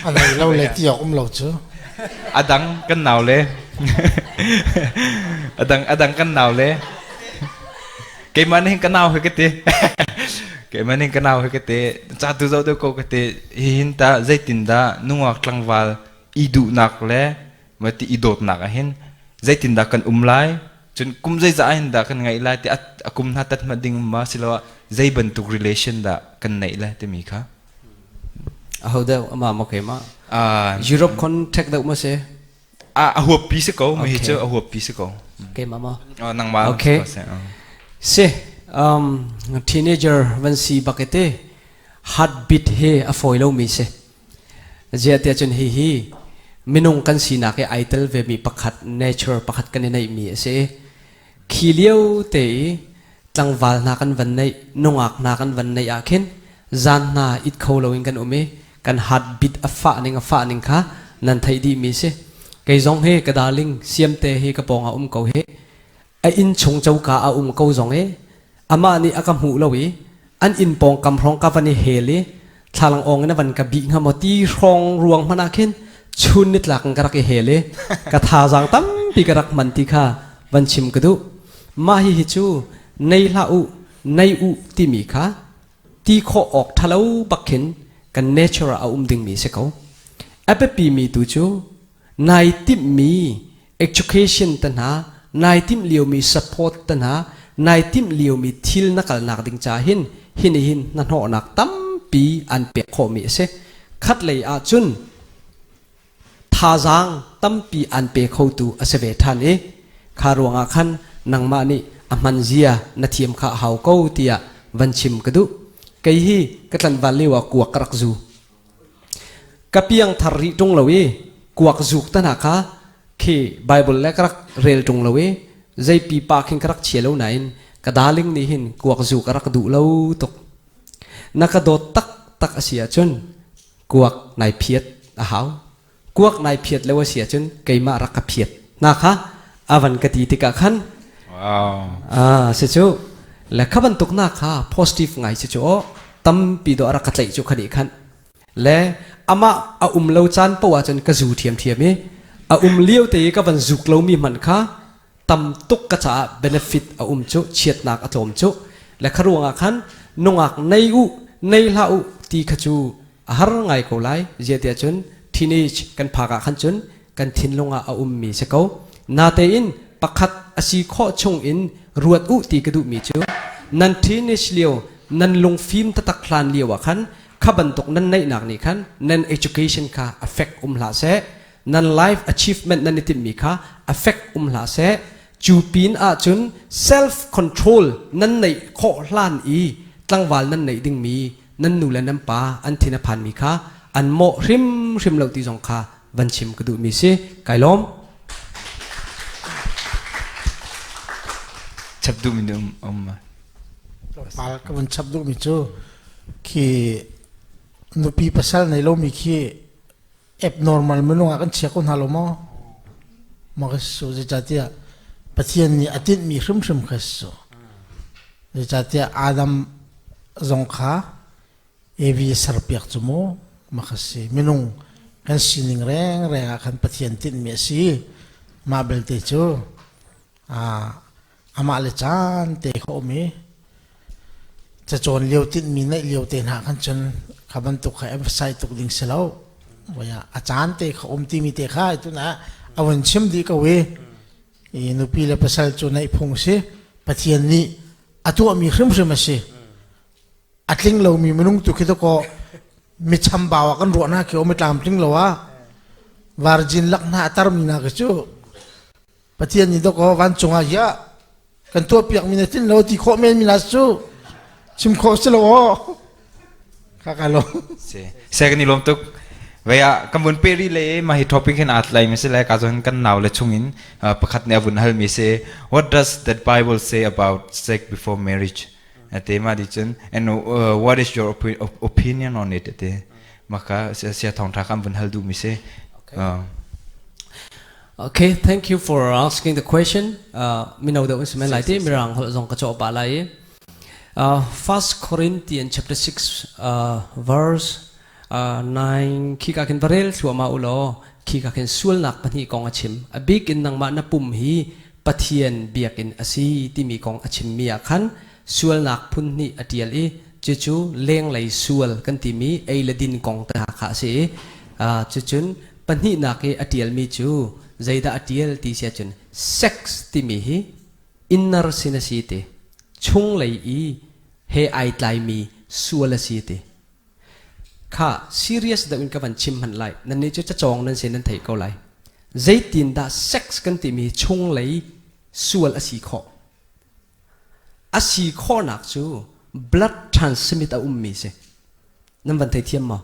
A lei lo le ti awk um lo cu. Adang kan nau le adang adang kan nau le keimah nih ka nau he ka ti keimah nih ka nau he ka ti ca tu zoh deuh ko ka ti hihin ta zeitin dah nungak tlangval i duhnak le ma ti i dawtnak ah hin zeitin dah kan um lai cun kum zeizah hin dah kan ngaih lai ti a kum hna tat hmat ding ma siloah zei bantuk relation dah kan neih lai timi kha Aho deuh ama maw keimah? Europe contact deuh ma si? A huappi si ko, mi hi cu a huappi si ko. Keimah maw? Oh, nangmah. Okay. Si, teenager van si bak ite heartbeat he a fawi lo mi si. Zia tiah cun hi hi minung kan sinak i ai tel ve mi pakhat nature pakhat kan i neih mi a si. Khi lio te i tlangval hna kan van neih, nungak hna kan van neih ah khin zan hna it kho loin kan um i kan heartbeat a fah ning a fah ning kha nan theih dih mi si. Kei zong hi ka darling siamte hi ka pawng ah um ko hi a inn chung coka a um ko zong i amah nih a ka hmuh lo i an inn pawngkam hrawng ka van i hel i Thlalang ong in a van ka bih hnga maw ti hrawng ruang hmanh ah khin chun nitlak in ka rak i hel i ka thazaang tampi ka rak hman ti kha van chim ka duh. Mah hihi cu nei hlah u, nei u timi kha ti khawh awk ṭhalo bak khin kan nature ah a um dingmi si ko. A biapimi tu cu nai timhmi education te hna, nai timh liomi support te hna, nai timh liomi thil na kalnak ding ca hin hin hin hnahnawhnak tampi an pek khawhmi a si. Khat lei ah cun thazaang tampi an pe khotu a si ve ṭhan i kha ruangah khan nangmah nih a hman zia na thiam kha a hau ko tiah van chim ka duh. Kei hi ka tlanval lio ah kuak ka rak zu. Ka piang thar rih ṭung lo i kuak zuk te hna kha khi Bible le ka rak rel ṭung lo i zei pipa khin ka rak chia lo nain ka darling nih hin kuak zuk a rak duh lo tuk. Na ka dawt taktak a si ahcun kuak nai phiat a hau. Kuak nai phiat lo a si ahcun keimah rak ka phiat. Na kha a van ka ti tikah khan Wow. Ah, si cu le kha bantuk na kha positive ngai si cu aw tampi do a rak ka tlaih cu khani khan le amah a um lo caan poah cun ka zu thiamthiam i a um lio te i ka van zuk lomi hmanh kha tam tuk ka caah benefit a um cu chiatnak a tlawm cu le kha ruangah khan nungak nei u nei hlah u ti kha cu a har ngai ko lai zia tiah cun teenage kan phak ah khan cun kan thinlung ah a ummi si ko natein pakhat a si khawh chung in ruat u ti ka duhmi cu nan teenage lio nan lungfim taktak hlan lio ah khan kha bantuk nan neihnak nih khan nan education kha affect um hlah seh nan life achievement nan i timhmi kha affect um hlah seh cu pin ahcun self control nan neih khawh hlan i tlangval nan neih dingmi nan nu le nan pa an thin a phanmi kha an mawh hrimhrim lo ti zong kha van chim ka duhmi si kai lawm Chap duhmi um um Pal ka van chap duhmi cu khi nupi pasal nei lomi khi abnormal minung ah kan chia ko hna lo maw ma ka su zeicahtiah Pathian nih a tinhmi hrimhrim kha su zeicahtiah Adam zong kha Evi serpiak cu mu ma kha si minung kan sining rengreng ah khan Pathian tinhmi a si mah belte cu amah le caan te kha um i cacawn lio tinhmi neih lio te hna khan cun kha bantuk kha emphasize tuk ding si lo a caan te kha um timi te kha tuna a vun chim dih ko i nupi le pasal cu neih phung si Pathian nih a tuahmi hrimhrim a si a tling lomi minung tu khi to mi chambau ah kan ruah na khi o mi tlamtling lo ah virgin lak hna a tarmi na khi cu Pathian nih dawkaw vancung ah hiah kan tuahpiak mi na tlin lo ti khawh men mi na cu chim khawh si lo aw ka ka lo si se kan i lawm tuk vei ah kan vun pe ri le ma hi topic hin aa tlai mi si le ka zon kan nau le chung in pakhat nih a vun hal mi si what does that bible say about sex before marriage ate ma di cun and what is your opinion on it ate maka sia thong tha kan vun hal du mi si Okay, thank you for asking the question. Mino deuh in simen lai ti mirang holh zong ka cawh pah lai. 1 Corinthians chapter 6 verse 9 khi ka khin varel thluahmah u law khi ka khin sualnak pahnih kong a chim. A bik in nangmah na pum hi Pathian biakinn a si timi kong a chimmi ah khan sualnak phun hnih a ṭial i cucu lenglei sual kan timi ei le din kong te hna kha a si i cucun pahnihnak i a ṭialmi cu zeidah a ṭial ti si ahcun sex timi hi inner sin a si ti chunglei i he ai tlaimi sual a si ti Kha serious deuh in ka van chim hmanh lai. Nannih cu cacawng nan si nan theih ko lai. Zeitindah sex kan timi chunglei sual a si khawh? A si khawhnak cu blood transmit a ummi si. Nan van theithiam maw?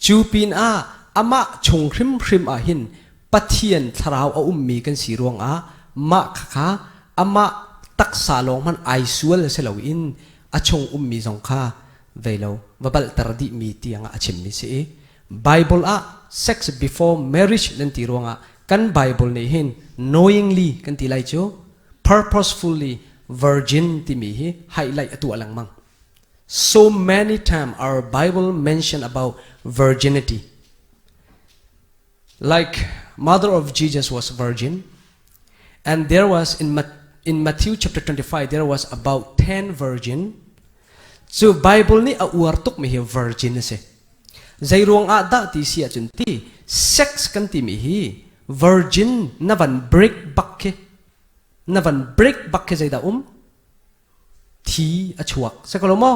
Cu pin ah amah chung hrimhrim ah hin Pathian thlarau a ummi kan si ruangah mah khakha amah taksa lawng hmanh ai sual si loin a chung ummi zong kha vei lo va balhter dihmi tiangah a chimmi si i Bible ah sex before marriage nan ti ruangah kan Bible nih hin knowingly kan ti lai cu purposefully virgin timi hi highlight a tuah lengmang. So many time our Bible mention about virginity. Like mother of Jesus was virgin and there was in in Matthew chapter 25 there was about 10 virgin. Cu Bible nih a uar tuk mi hi virgin a si. Zei ruang ah dah ti si ahcun ti sex kan timi hi virgin na van break bak khi na van break bak khi zeidah um thi a chuak se ko lo maw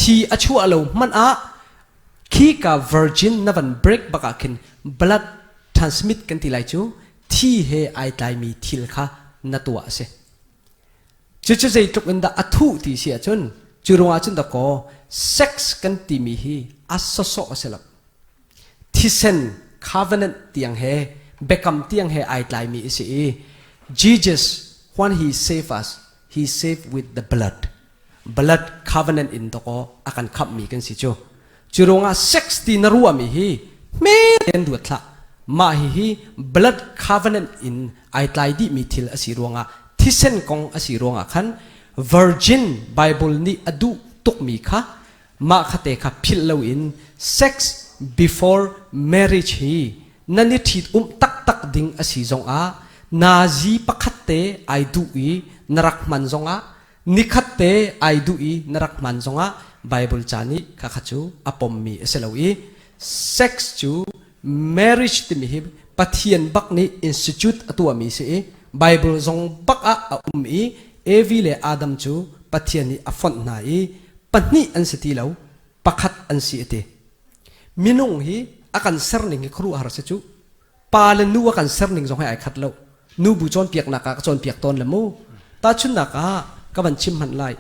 thi a chuah lo hmanh ah khi ka virgin na van break bak ah khin blood transmit kan ti lai cu thi he ai tlaimi thil kha na tuah a si cucu zeitluk in dah a thuh ti si ahcun cu ruangah cun dakaw sex kan timi hi a sawsawh a si lo thisen covenant tiang he biakam tiang he ai tlaimi a si i Jesus when he save us he save with the blood blood covenant in dakaw a kan khamhmi kan si cu cu ruangah sex ti na ruahmi hi hme ten ruat hlah mah hihi blood covenant in ai tlai dihmi thil a si ruangah thisen kong a si ruangah khan virgin bible nih a duh tukmi kha mah kha te kha philh loin sex before marriage hi nan i ṭhit um taktak ding a si zongah nazi pakhat te ai duh i na rak hman zongah nikhat te ai duh i na rak hman zongah Bible ca nih kha kha cu a pommi a si lo i sex cu marriage timi hi Pathian bak nih institute a tuahmi si i Bible zong bak ah a um i Evi le Adam cu Pathian nih a fonh hna i pahnih an si ti lo pakhat an si a ti minung hi a kan serning hi khuaruahhar si cu pa le nu a kan serning zong hi ai khat lo nu bu cawnpiaknak ah ka cawnpiak tawn le mu tahchunhnak ah ka van chim hmanh lai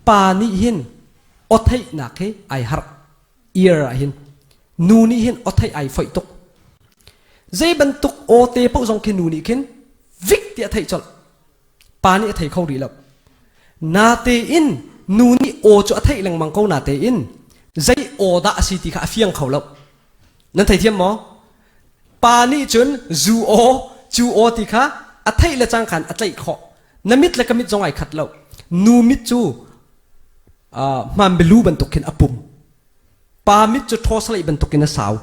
pa nih hin aw theihnak hi ai harh ear ah hin nu nih hin aw theih ai foih tuk zei bantuk aw te paoh zong khi nu nih khin vik tiah theih colh pa nih a thei kho rih lo natein nu nih aw cu a theih lengmang ko natein zei aw dah a si ti kha a fiang kho lo nan theithiam maw pa nih cun zu aw cu aw ti kha a theih le cang khan a tlaih khawh na mit le ka mit zong ai khat lo nu mit cu hmanbilu bantuk khin a pum pa mit cu ṭhawsaleih bantuk in a sau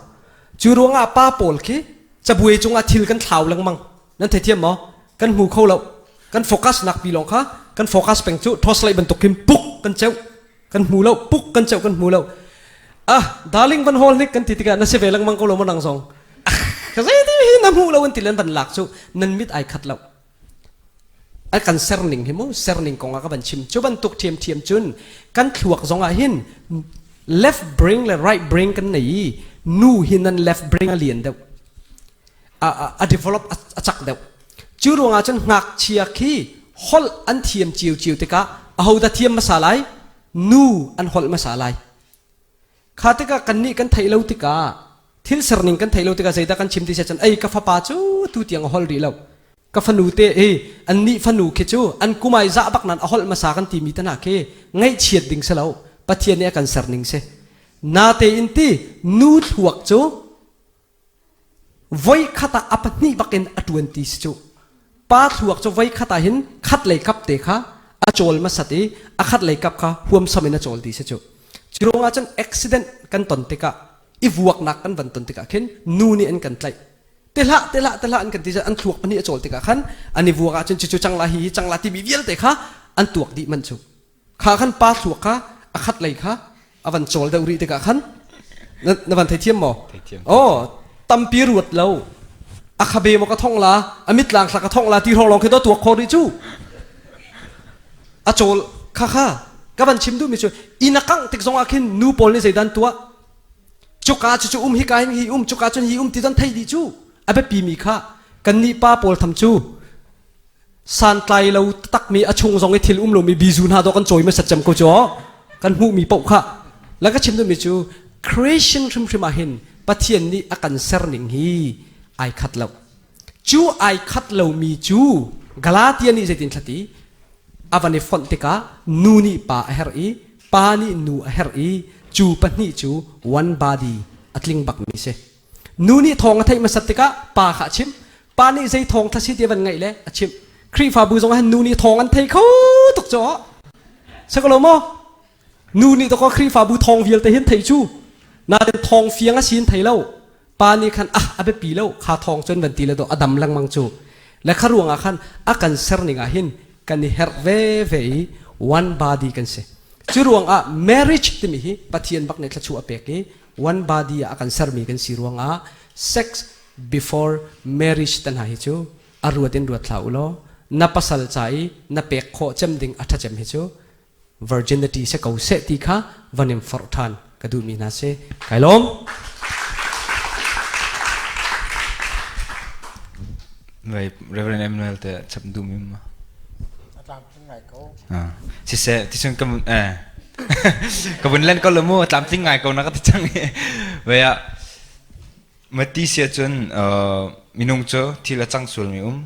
cu ruangah pa pawl khi cabuai cungah thil kan thlau lengmang nan theithiam maw kan hmu kho lo kan focus nak pi lawng kha kan focus peng cu torchlight bantuk khin puk kan ceuh kan hmu lo puk kan ceuh kan hmu lo ah darling van hol hnik kan ti tikah na si ve lengmang ko lo maw nang zong ah ka zei ti hi na hmu lo an ti len van lak cu nan mit ai khat lo a kan serning hi mu serning kong ah ka van chim cu bantuk thiam thiam cun kan thluak zong ah hin left brain le right brain kan nei i nu hi nan left brain a lian deuh a develop a cak deuh cu ruangah cun ngakchia khi holh an thiam cio cio tikah aho dah thiam hmasa lai nu an holh hmasa lai kha tikah kannih kan theih lo tikah thil serning kan theih lo tikah zeidah kan chim ti cun ei ka fapa cu tu tiang a holh rih lo ka fanu te ei an nih fanu khi cu an kumai zah bak nan a holh hmasa kan timi te hna khi ngaihchiat ding si lo pathian nih a kan serning si natein ti nu thluak cu Voi khat ah a pahnih bakin a ṭuan ti si cu. Pa thluak cu voi khat ah hin khat lei kap te kha a cawl hmasat i a khat lei kap kha huamsam in a cawl ti si cu. Cu ruangah cun accident kan ton tikah i vuaknak kan van ton tikah khin nu nih an kan tlaih. Te hlah te hlah te hlah an kan ti an thluak pahnih a cawl tikah khan an i vuak ahcun cucu cang la hi hi cang la timi vialte kha an tuak dih manh cu. Kha khan pa thluak kha a khat lei kha a van cawl deuh rih tikah khan na van theithiam maw? Theithiam. Oh, tampi ruat lo. A khabe maw ka thong la, a mitlang thla ka thong la ti hrawng lawng khi to tuak kho rih cu. A cawl kha kha ka van chim duhmi cu inn a kangh tik zongah khin nu pawl nih zeidan tuah cuka cu cu um hika hin hi um cuka cun hi um ti don thei dih cu a biapi mi kha kannih pa pawl tham cu santlai lo takmi a chung zong i thil um lomi bizu hna dawh kan cawi hmasat cem ko cu kan hmuhmi paoh kha la ka chim duhmi cu creation hrimhrim ah hin Pathian nih a kan serning hi ai khat lo cu ai khat lomi cu Galatia nih zeitin thlati a van i fonh tikah nu nih pa a herh i pa nih nu a herh i cu pahnih cu one body a tling bakmi si Nu nih thawng a theih hmasat tikah pa kha a chimh. Pa nih zei thawng tha si ti van ngaih le a chimh. Khrihfabu zong ah hin nu nih thawng an thei kho tuk cu. Sakalo maw? Nu nih dakaw Khrihfabu thawng vialte hin thei cu. Nain thawng fiang a sin thei lo. Pa nih khan ah a biapi lo kha thawng cun van ti le do a dam lengmang cu. Le kha ruangah khan a kan ser ning ah hin kan i herh ve ve i one body kan si. Cu ruangah marriage timi hi Pathian bak nih thluachuah a pek i one body ah a kan sermi kan si ruangah sex before marriage te hna hi cu a ruat in ruat hlah u law na pasal ca i na pek khawh cem ding a ṭha cem hi cu virginity si ko seh ti kha van in forh ṭhan ka duhmi hna si. Kai lawm. Reverend Emmanuel te chap duhmi ma? Siseh ticun ka eh ka vun len ko lo mu tlamtling ngai ko na ka ti cang i vei ah mati sia cun minung cu thil a cang sualmi um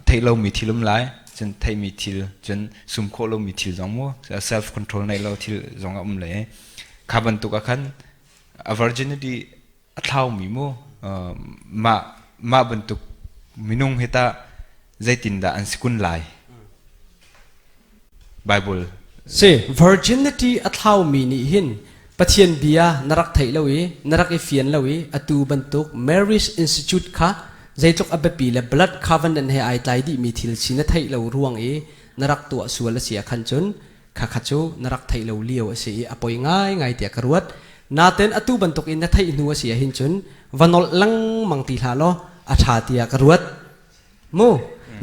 theih lomi thil um lai cun theihmi thil cun sum khawh lomi thil zong mu self control neih lo thil zong a um le kha bantuk ah khan a virginity a thlaumi mu mah mah bantuk minung hi tah zeitindah an si kun lai Bible Si virginity a thlaumi nih hin Pathian bia na rak theih lo i na rak i fian lo i atu bantuk Marriage Institute kha zeitluk a biapi le blood covenant he ai tlai dihmi thil si na theih lo ruang i na rak tuah sual a si ah khan cun Khakha cu na rak theih lo lio a si i a poi ngaingai tiah ka ruat. Naten atu bantuk in na theih hnu a si ahhin cun va nolh lengmang ti hlah law a ṭha tiah ka ruat. Mu,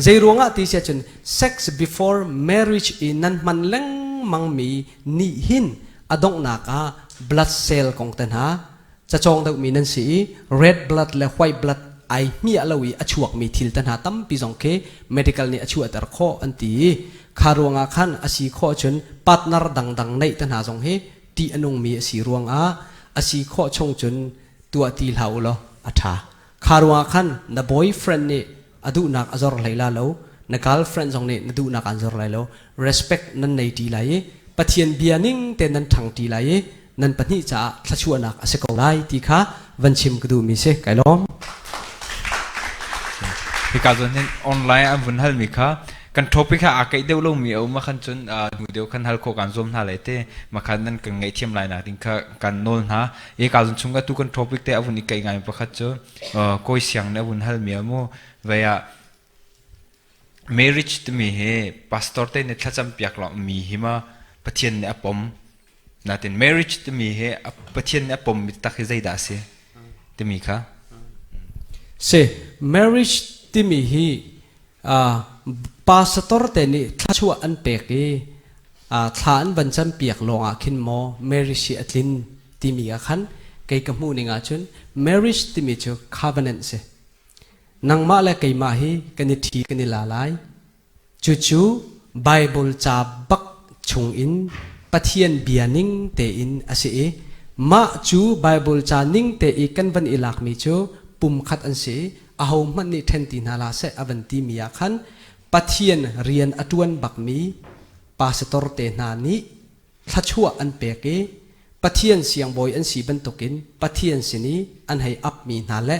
zei ruangah ti si ahcun sex before marriage i nan hman lengmang mi nih hin a donghnak ah blood cell kong te hna cacawng deuhmi nan si i red blood le white blood ai hmiah lo i a chuakmi thil te hna tampi zong khi medical nih a chuahter khawh an ti i kha ruangah khan a si khawh cun partner dangdang neih te hna zong hi ṭih a nungmi a si ruangah a si khawh chung cun tuah ti hlah u law a ṭha. Kha ruangah khan na boyfriend nih a duhnak a zor hlei la lo, na girlfriend zong nih na duhnak aan zor lai lo. Respect nan nei ṭi lai i Pathian bia ning te nan ṭhang ṭi lai i nan pahnih caah thluachuahnak a si ko lai ti kha van chim ka duhmi si. Kai lawm. Hika zawn hin online an vun halmi kha kan topic ha aa keih deuh lomi a um ahkhan cun hnu deuh khan hal khawh kan zuam hna lai te makhan nan kan ngaihthiam lai nak ding kha kan nawl hna i ka zun chung ka tu kan topic te a vun i keih ngai pakhat cu kawi siang nih a vun halmi a mu vei ah marriage timi hi pastor te nih thlacam piak lo mi hi ma Pathian nih a pom natin marriage timi hi Pathian nih a pom mi tak hi zeidah a si timi kha Si marriage timi hi pastor te nih thluachuah an pek i thla an van cam piak lawng ah khin maw marriage hi a tlin timi ah khan kei ka hmuh ning ahcun marriage timi cu covenant si nangmah le keimah hi kan i ṭhi kan i la lai Cucu Baibal ca bak chungin Pathian bia ning tein a si i mah cu Baibal ca ning te i kan van i lakmi cu pumkhat an si i ahohmanh nih ṭhen ti hna hlah seh a van timi ah khan Pathian rian a ṭuan bakmi pastor te hna nih thluachuah an pek i Pathian siangbawi an si bantukin Pathian sin i an hei apmi hna le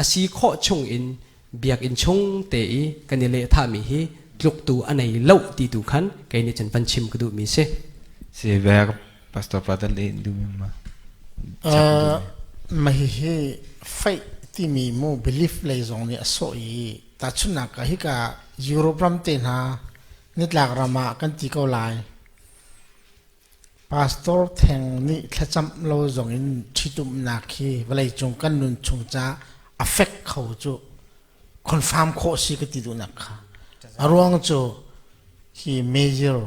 a si khawh chung in biakinn chung te i kan i lehthahmi hi tluktu a nei lo ti tu khan kei nih cun van chim ka duhmi si. Si ve pastor pa dal in duhmi ma. Ma hihi faith timi mu belief lei zong nih a sawh i tahchunhnak ah hika Europe ram te hna nitlak ram ah kan ti ko lai. Pastor theng nih thlacam lo zongin ṭhitumnak hi vawleicung kan nun chung ca a fek kho cu confirm khawh si ka ti duhnak kha. A ruang cu hi major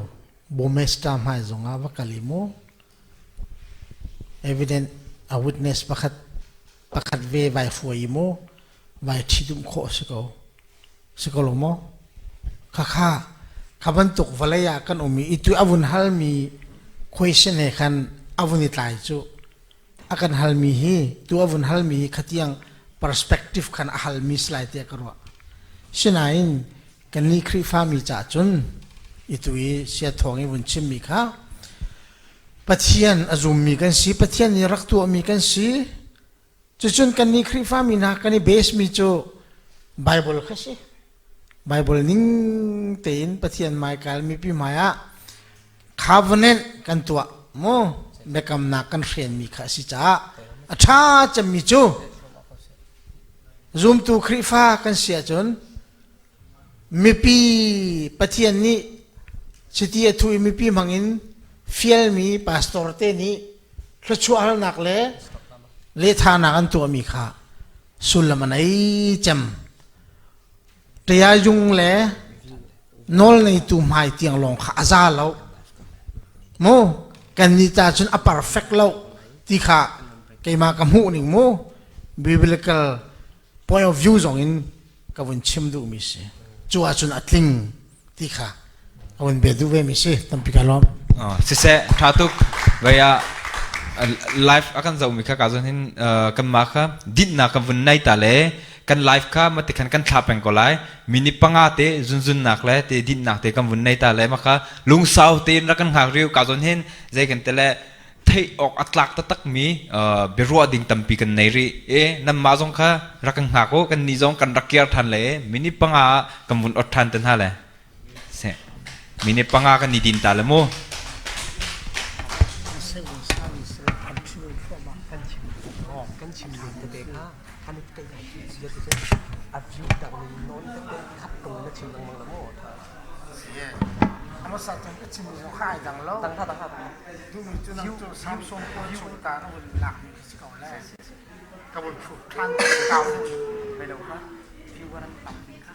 Bomesta hmai zongah va kal i mu evident a witness pakhat pakhat ve vai fuai i mu vai ṭhitum khawh si ko. Si ko lo maw? Khakha kha bantuk vawlei ah kan um i itu a vun halmi question he khan a vun i tlai cu a kan halmi hi tu a vun halmi hi khatiang perspective khan a halmi si lai tiah ka ruah. Sinain kannih Khrihfami cah cun itu i sia thawng i vun chimmi kha Pathian a zummi kan si, Pathian nih rak tuahmi kan si, Cucun kannih Khrihfami hna kan i base mi cu Bible kha si. Bible ning tein Pathian hmaikal mipi hmai ah Covenant kan tuah mu biakamnak kan hrenmi kha a si caah a ṭha cemmi cu zumtu Khrihfa kan si ahcun mipi Pathian nih chiti a thu i mipi hmangin fialmi pastor te nih thluachuah halnak le lehthahnak an tuahmi kha sullam a nei cem. Ṭiajung le nawl neitu hmai tiang lawng kha a za lo. Mu kannih ta cun a perfect lo ti kha keimah ka hmuh ning mu biblical point of view zong in ka vun chim duhmi si. Cu ahcun a tling ti kha ka vun bia duh ve mi si. Tampi ka lawm. Siseh tha tuk vei ah live a kan zohmi kha ka zon hin kanmah kha dinhnak kan vun nei ta le kan live kha mati khan kan thla peng ko lai minute panga te zunzunnak le te dinhnak te kan vun nei ta le maka lungsau tein rak kan hngak riu ka zon hin zei kan te le theih awk a tlak taktak mi biaruah ding tampi kan nei rih e nanmah zong kha rak kan hngak u kan nih zong kan rak kiar than le minute panga ah kan vun ot than te hna le minute panga kan ni din ta le mu. Kan chim ning tete kha kan i a view dang ning non tete khat tung na chim lengmang la maw tha. Amasa tung ka chim zong kha ai dang lo. Dang tha dang tha. Duhmi cu nang cu Samsung phone chung ta na vun lak mi si ko le. Ka vun phu than kau. Ve lo kha view an tam kha.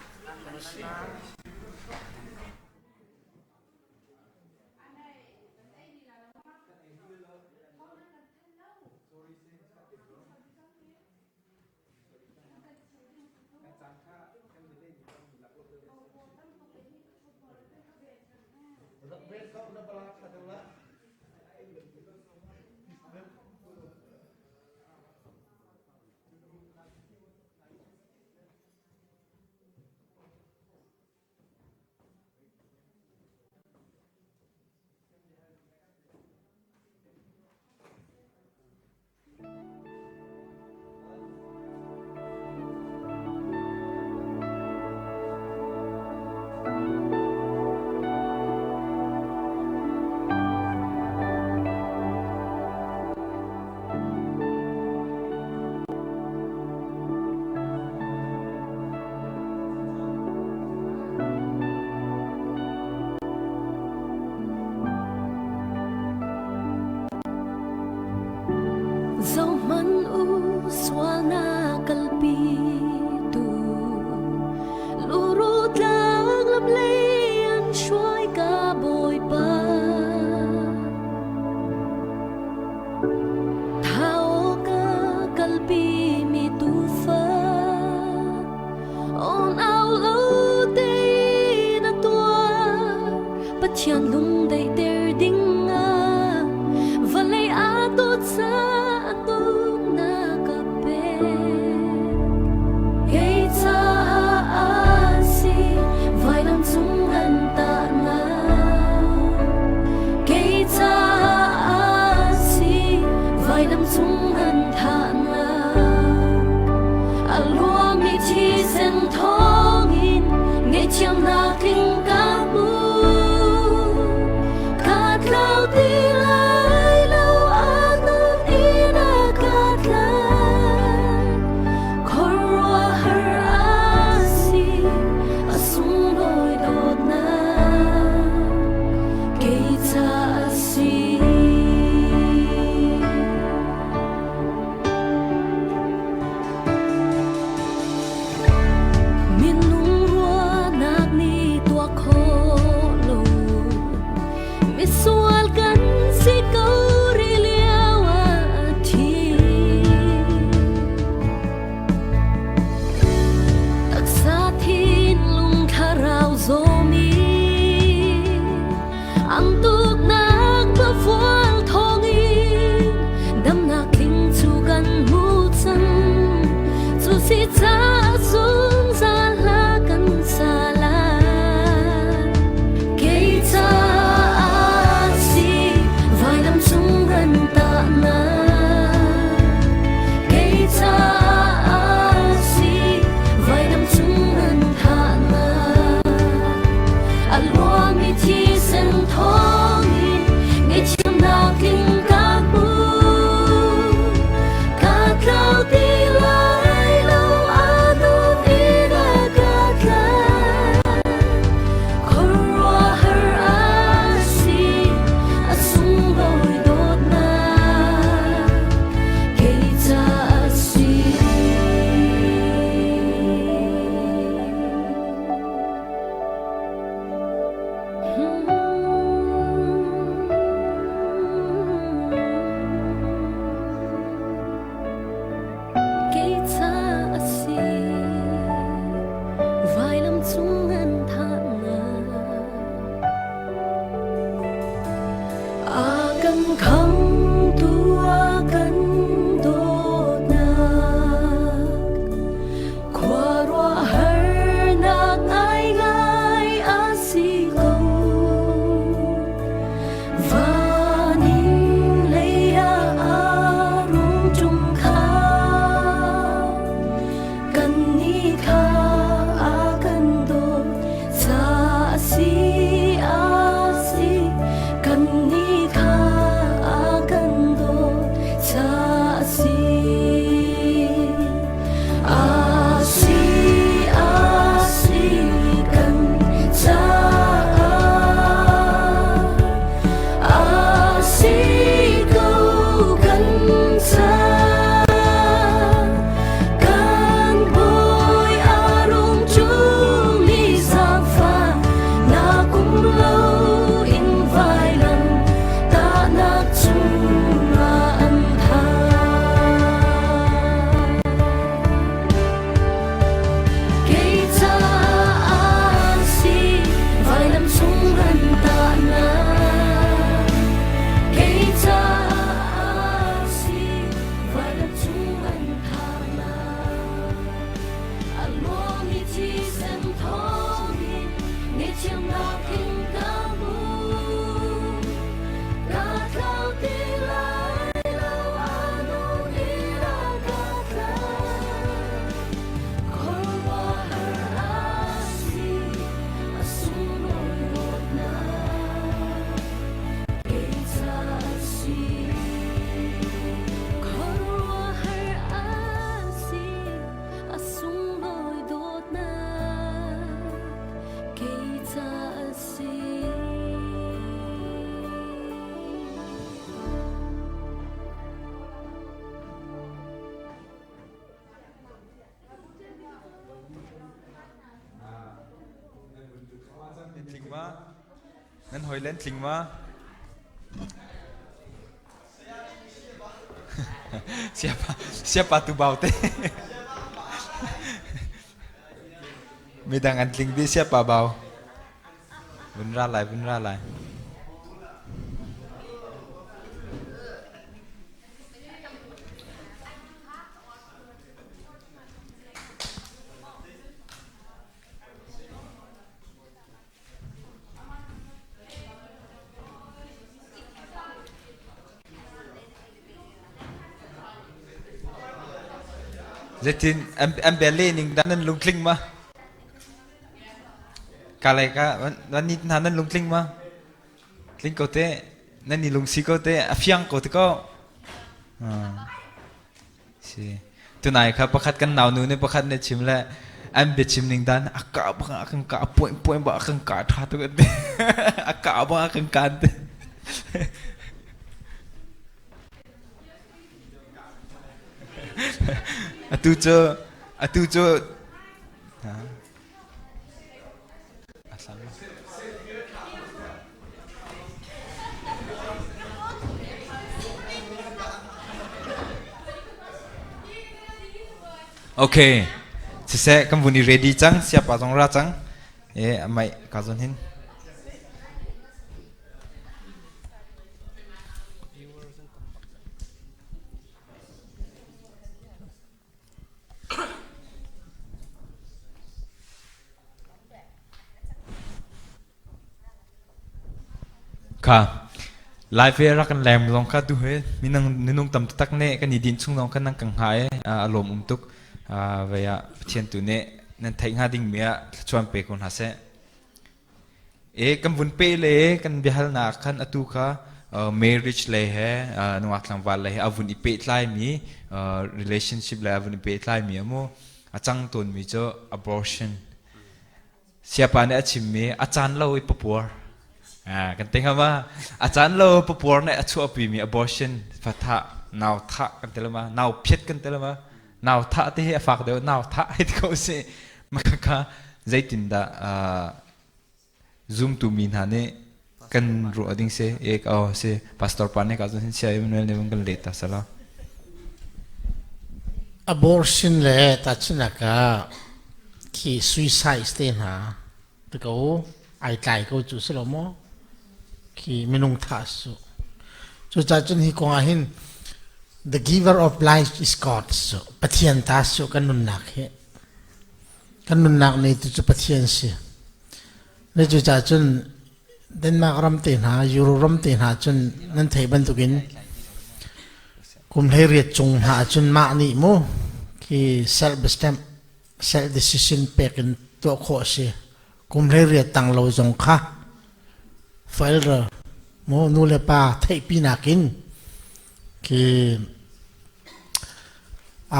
Zohhmanh u sualnak kalpitu luru tlang lam lei an hruai ka Bawipa. Thau ka kalpi mi tuufa on au lo tein a tuar Pathian lung daihter ding ah vawlei aa dawt caah nunnak a pek. Kei caah a si vailam cung an tahnak. Kei caah a si vailam cung an thahnak. A luangmi thisen thawngin ngaihthiamnak tling ka hmu. Ka tlau ti lai lo a nun in a ka tlai. Khuaruahhar a si a sunglawi dawtnak kei ca a si. Minung ruahnak nih tuah khawh lo misual kan si ko rih lio ah a thi. Taksa thinlung thlarau zawmi ang tuknak pavual thawngin damnak tling cu kan hmu cang cu si caah zungzal hla kan sa lai kei caah si vailam cung ran tahnak kei caah si vailam cung an thahnak a luangmi thisen thawngin Nan hoi len tling ma? Siapa siapa tu bau te. Midang an tling di siapa bau. Vun ra lai, vun ra lai. Zeitin an bia leh ning dah nan lungtling ma? Ka lei ka nan ni hna nan lungtling ma? Tling ko te, nan i lungsi ko te, a fiang ko te ko. Si. Tunai kha pakhat kan nau nu nih pakhat nih chim le an biachim ning dan a ka bang a kan ka point point ba a kan ka tha tuk an ti. A ka bang a kan kan ti. Atu cu atu cu ha Okay. Siseh kan vun i ready cang siapa zong ra cang. E amai ka zon hin. Kha Lai fe rak kan leng zong kha tu he minung minung tam taktak nih kan i din chung zong khan nan kan hnga i a lawm um tuk vei ah Pathian tu nih nan theih hnga ding mi ah thluachuan pe ko hna seh. E kan vun pe le kan biahalnak khan atu kha marriage lei he nungak tlangval lei he a vun i pehtlai mi relationship le a vun i pehtlai mi amu a cang tawn mi cu abortion siapa nih a chim mi a caan lo i papuar kan te ma a caan lo papuar nih a chuahpi mi abortion fatha nau thah kan te ma nau phiat kan te ma nau thah te hi a fak deuh nau thah hei ti ko si maka zeitindah zumtu mi hna nih kan ruah ding si ek oh si pastor pa nih ka zun sia Emmanuel nih kan let ta sala Abortion le tachinaka khi suicide te hna te ko ai tlai ko cu si lo maw khi minung thah su cucaah cun hi kong ah hin the giver of life is God su Pathian ta su kan nunnak hi kan nunnak nei tu cu Pathian si ne cucaah cun Denmark ram te hna Euro ram te hna cun nan thei bantukin kum 18 cung hna cun mah nih mu khi self self decision pek in tuah khawh a si. Kum 18 tang lo zong kha foreldre mu nu le pa theihpi nakin khi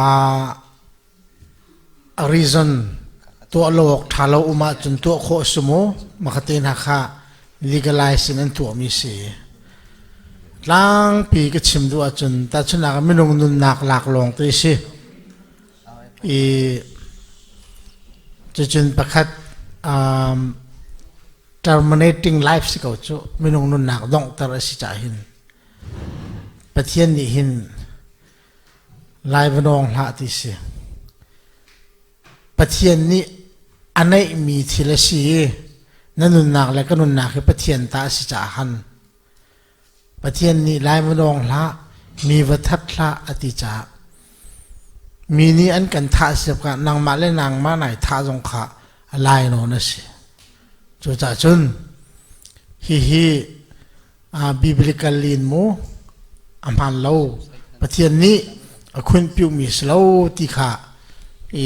a reason tuah lo awk ṭha lo um ahcun tuah khawh a si mu makate hna kha legalize in an tuahmi si. Tlangpi ka chim duh ahcun tahchunhnak ah minung nunnak lak lawng te si. I cucun pakhat terminating life si ko cu minung nunnak donghter a si cah hin Pathian nih hin lai va nawng hlah ti si. Pathian nih a neihmi thil a si i na nunnak le ka nunnak hi Pathian ta a si caah han Pathian nih lai va nawng hlah, mi va that hlah a ti caah mi nih an kan thah siap ka nangmah le nangmah nai thah zong kha a lai nawn a si. Cucaah cun hihi biblical in mu a hmaan lo Pathian nih a khunpiumi si lo ti kha i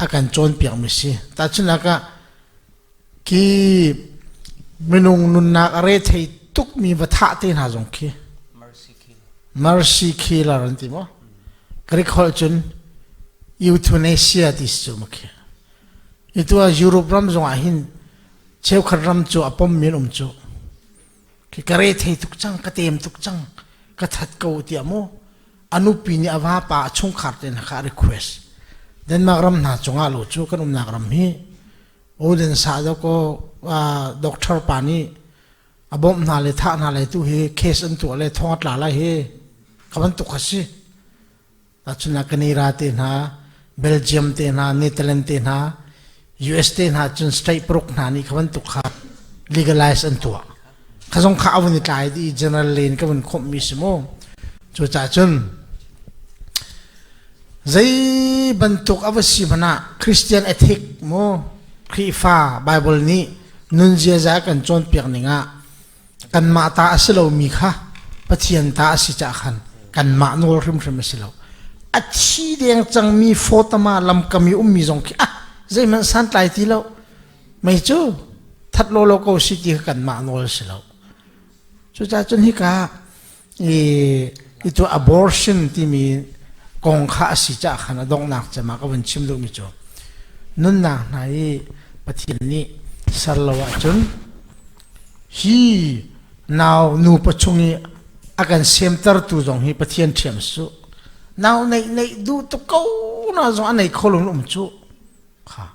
a kan cawnpiakmi si. Tahchunhnak ah Khi minung nunnak a rethei tukmi va thah te hna zong khi mercy killer an ti maw Greek holh cun euthanasia ti si cu khi itu ah Europe ram zong ah hin cheukhat ram cu a pom mi an um cu khi ka rethei tuk cang ka tem tuk cang ka that ko tiah mu a nupi nih a vapa a chungkhar te hna kha a request Denmark ram hna cungah lo cu kan umnak ram hi Odin sa dawkaw doctor pa nih A bawmh hna le thah hna le tu hi case an tuah le thong a tla lai hi ka bantuk kha si. Tachun ah Canada te hna, Belgium te hna, Netherlands te hna, US te hna cun state paruk hna nih kha bantuk kha legalize an tuah. Kha zong kha a vun i tlai i general lane ka vun khawmh mi si mu. Cucaah cun zei bantuk a va si hmanh ah Christian ethic mu Khrihfa Bible nih nun ziaza kan cawnpiak ning ah kanmah ta a si lomi kha Pathian ta a si caah khan kanmah nawl hrimhrim a si lo. A thi deng cangmi fawtama lamkam i ummi zong khi ah zeihmanh santlai ti lo. Mei cu that lawlaw ko si ti kha kanmah nawl a si lo. Cucaah cun hika i i cu abortion timi kong kha a si caah khan a donghnak cem ah ka vun chim duhmi cu nunnak hna i Pathian nih ser lo ahcun hi nau nupa chung i a kan semtertu zong hi Pathian ṭhiam su nau neih neih duh tuk ko na zong a nei kho lo um cu kha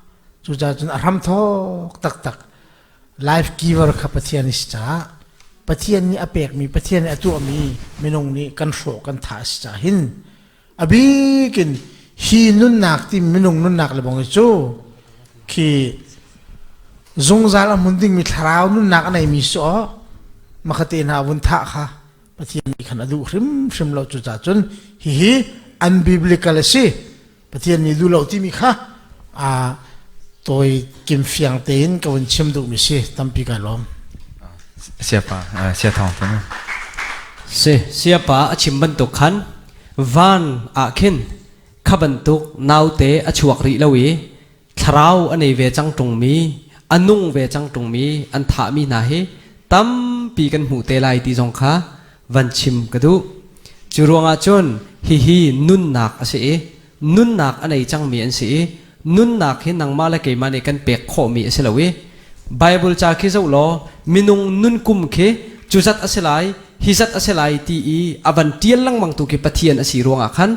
cucaah cun a hram thawk taktak life giver kha Pathian a si caah Pathian nih a pekmi Pathian nih a tuahmi minung nih kan hrawh kan thah a si caah hin a bik in hi nunnak ti minung nunnak le bong hi cu khi zungzal a hmun dingmi thlarau nunnak a neimi si aw makhate hna vun thah kha Pathian nih khan a duh hrimhrim lo cucaah cun hihi unbiblical a si Pathian nih duh lo timi kha a tawi kim fiang tein ka vun chim duhmi si tampi kai lawm. Siapa sia thawng tu Si siapa a chim bantuk khan van ah khin kha bantuk naute a chuak rih lo i thlarau a nei ve cang ṭungmi a nung ve cang ṭungmi an thahmi hna hi tampi kan hmuh te lai ti zong kha van chim ka duh. Cu ruangah cun hihi nunnak a si i nunnak a nei cangmi an si i nunnak hi nangmah le keimah nih kan pek khawhmi a si lo i Bible ca khi zoh law minung nun kum khi cu zat a si lai hi zat a si lai ti i a van ṭial lengmang tu khi Pathian a si ruangah khan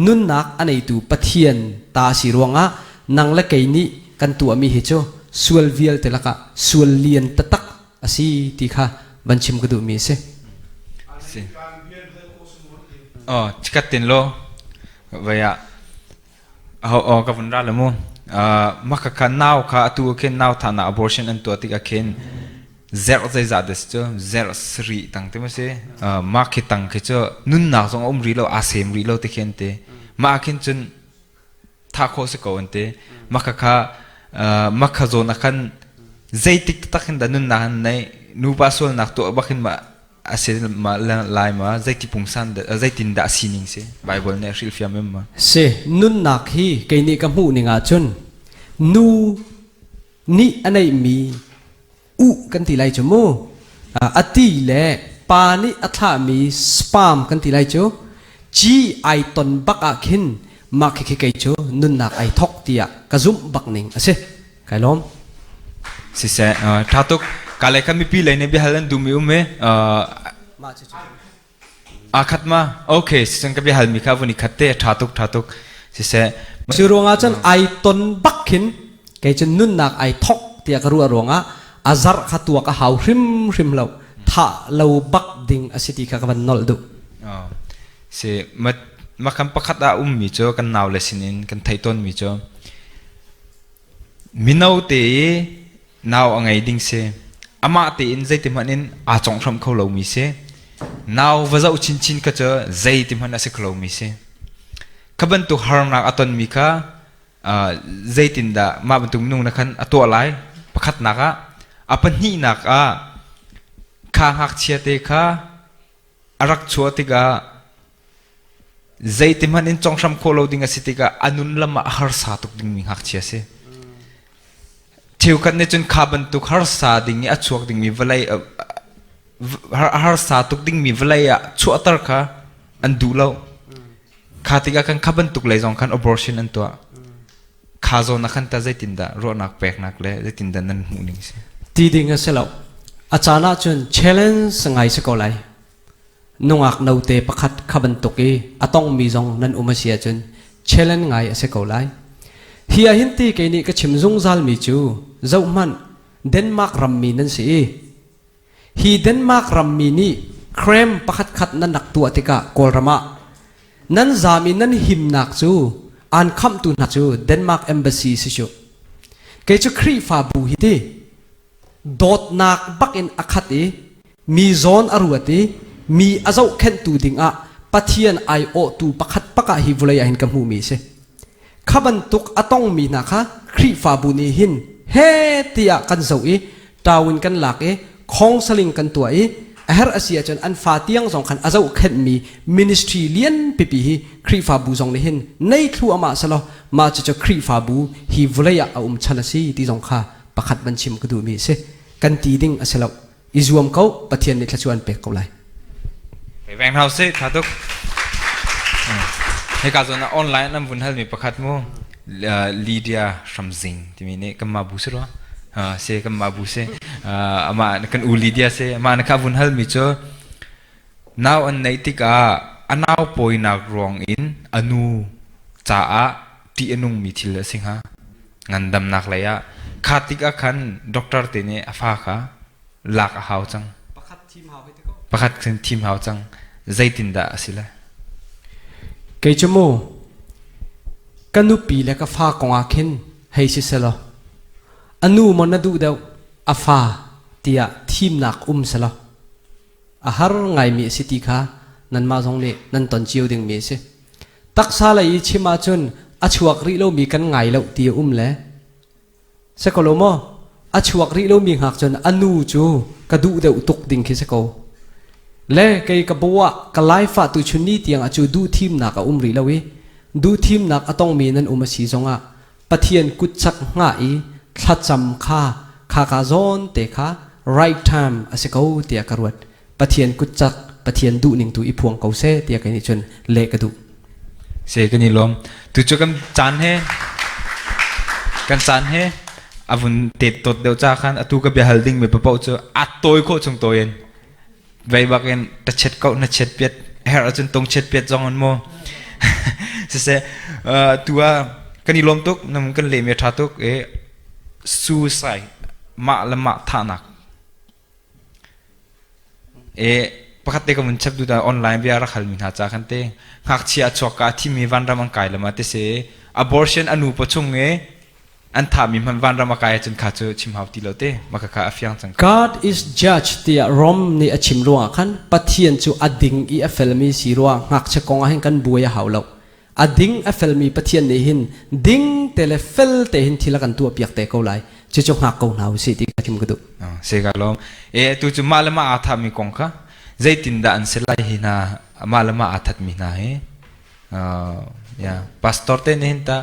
nunnak a neitu Pathian ta a si ruangah nang le kei nih kan tuahmi hi cu sual vialte lakah sual lian taktak a si ti kha van chim ka duhmi a si. Si. Oh, chikat tin lo. Vaya. Oh, oh ka vun ra le mu. Maka kha nau kha atu khin nau tha na abortion an tuah tik ah khin zerh zeizah des cu zerh sari tang ti ma si mah khi tang khi cu nunnak zong a um rih lo aa sem rih lo ti khi an ti mah khin cun tha khawh si ko an ti mah kha kha mah kha zawn ah khan zeitik taktak hin dah nunnak an neih nupa sualnak tuah bak hin mah a si ma lai ma zeiti pungsan zeitin dah sining si Bible nih a hrilhfiam em ma si nunnak hi kei nih ka hmuh ning ah cun nu nih a neihmi u kan ti lai cu mu a ti le pa nih a thlahmi sperm kan ti lai cu ci ai ton bak ah khin mah khi khi kei cu nunnak ai thok tiah ka zumh bak ning a si kai lawm siseh tha tuk ka le kha mipi lei nih biahal an duhmi um e Aa khat ma? Okay, sisang ka bia halmi kha vun i khat te ṭha tuk ṭha tuk. Siseh. Cu ruangah cun ai ton bak khin kei cun nunnak ai thok tiah ka ruah ruangah a zarh kha tuak a hau hrimhrim lo. Thah lo bak ding a si ti kha ka van nolh duh. Oh. Si ma ma kan pakhat ah ummi cu kan nau le sinin kan theih tawnmi cu mino te i nau a ngei ding si. Amah tein zeitihmanh in aa conghhramh kho lomi si. Nau va zoh chinchin kha cu zeitihmanh a si kho lomi si. Kha bantuk harnak a tonmi kha zeitindah mah bantuk minung na khan a tuah lai? Pakhatnak ah, a pahnihnak ah kha ngakchia te kha a rak chuah tikah zeitihmanh in conghram khawh lo ding a si tikah a nun lam ah a harsa tuk dingmi ngakchia si. Cheukhat nih cun kha bantuk harsa ding i a chuak dingmi vawlei harsa tuk dingmi vawlei ah chuahter kha an duh lo. Kha tikah khan kha bantuk lei zong khan abortion an tuah. Kha zawn ah khan ta zeitindah ruahnak peknak le zeitindah nan hmuh ning si? Ti ding a si lo. A caan ah cun challenge ngai si ko lai. Nungak note pakhat kha bantuk i a tongmi zong nan um a si ahcun challenge ngai a si ko lai. Hi ah hin ti kei nih ka chim zungzalmi cu zohhmanh Denmark rammi nan si i. Hi Denmark rammi nih crime pakhat khat nan rak tuah tikah Kawlram ah nan zaam i nan himnak cu aan khamhtu hna cu Denmark embassy si cu. Kei cu Khrihfabu hi ti dawtnak bak in a khat i mi zawn a ruat i mi a zohkhenhtu dingah Pathian aiawhtu pakhat pakah hi vawlei ah hin ka hmuhmi a si. Kha bantuk a tongmi hna kha Khrihfabu nih hin he tiah kan zoh i ṭau in kan lak i khongsaling kan tuah i a herh a si ahcun an fa tiang zong khan a zohkhenhmi ministry lian pipi hi Khrihfabu zong nih hin nei thlu amah selaw mah cucu Khrihfabu hi vawlei ah a um chan a si ti zong kha pakhat van chim ka duhmi a si. Kan ti ding a si lo. I zuam ko, Pathian nih thluachuah an pek ko lai. Veng hau sih, tha tuk. Hika zawn ah online an vun halmi pakhat mu Lydia Hramzing timi nih kan mah bu si rua. Se kan mah bu si. Amah kan u Lydia si. Amah na kha vun halmi cu nau an neih tikah a nau pawinak ruang in a nu caah ṭih a nungmi thil a si hnga. Ngandamnak lei ah kha tik ah khan doctor te nih a fa kha lak a hau cang. Pakhat thim hau hei ti ko. Pakhat thim hau cang. Zeitindah a si lai? Kei cu mu ka nupi le ka fa kong ah khin hei si selaw a nu maw na duh deuh a fa tiah thimnak um selaw a har ngaimi a si ti kha nanmah zong nih nan ton cio dingmi a si. Taksa lei i chim ahcun a chuak rih lomi kan ngai lo ti a um le si ko lo maw? A chuak rih lomi ngak cun a nu cu ka duh deuh tuk ding khi si ko. Le kei ka bo ah ka laifa tu chun ni tiang ah cu duh thimnak a um rih lo i duh thimnak a tongmi nan um a si zongah Pathian kutchak hngah i thlacam kha khaka zawn te kha right time a si ko tiah ka ruat. Pathian kutcak Pathian duhning tu i phuang ko seh tiah kei nih cun leh ka duh. Se kan i lawm. Tu cu kan caan he kan caan he a vun tet tot deuh cha khan atu ka bia hal ding mi papoh cu a tawi khawh chung tawi in vei bak in ta chet ko na chet piat her ahcun tung chet piat zong an mu siseh tu ah kan i lawm tuk nam kan le mi tha tuk e suicide mah le mah thahnak E pakhat te ka vun chap duh online bia rak halmi hna ca khan te ngakchia a chuak ka a thimi vanram an kai lama te se abortion anu pawchung e an thahmi hman vanram a kai ahcun kha cu chim hau ti lo te maka kha a fiang cang. God is judge tiah Rom nih a chim ruangah khan Pathian cu a ding i a felmi si ruang ngakchia kong ah hin kan buai a hau lo. A ding a felmi Pathian nih hin ding te le fel te hin thil a kan tuah piak te ko lai. Cucu hngak ko hna usih ti ka chim ka duh. Se ka lawm. E tu cu mah le mah aa thahmi kong kha zeitindah an si lai hi hna mah le mah aa thatmi hna hi ya pastor te nih hin ta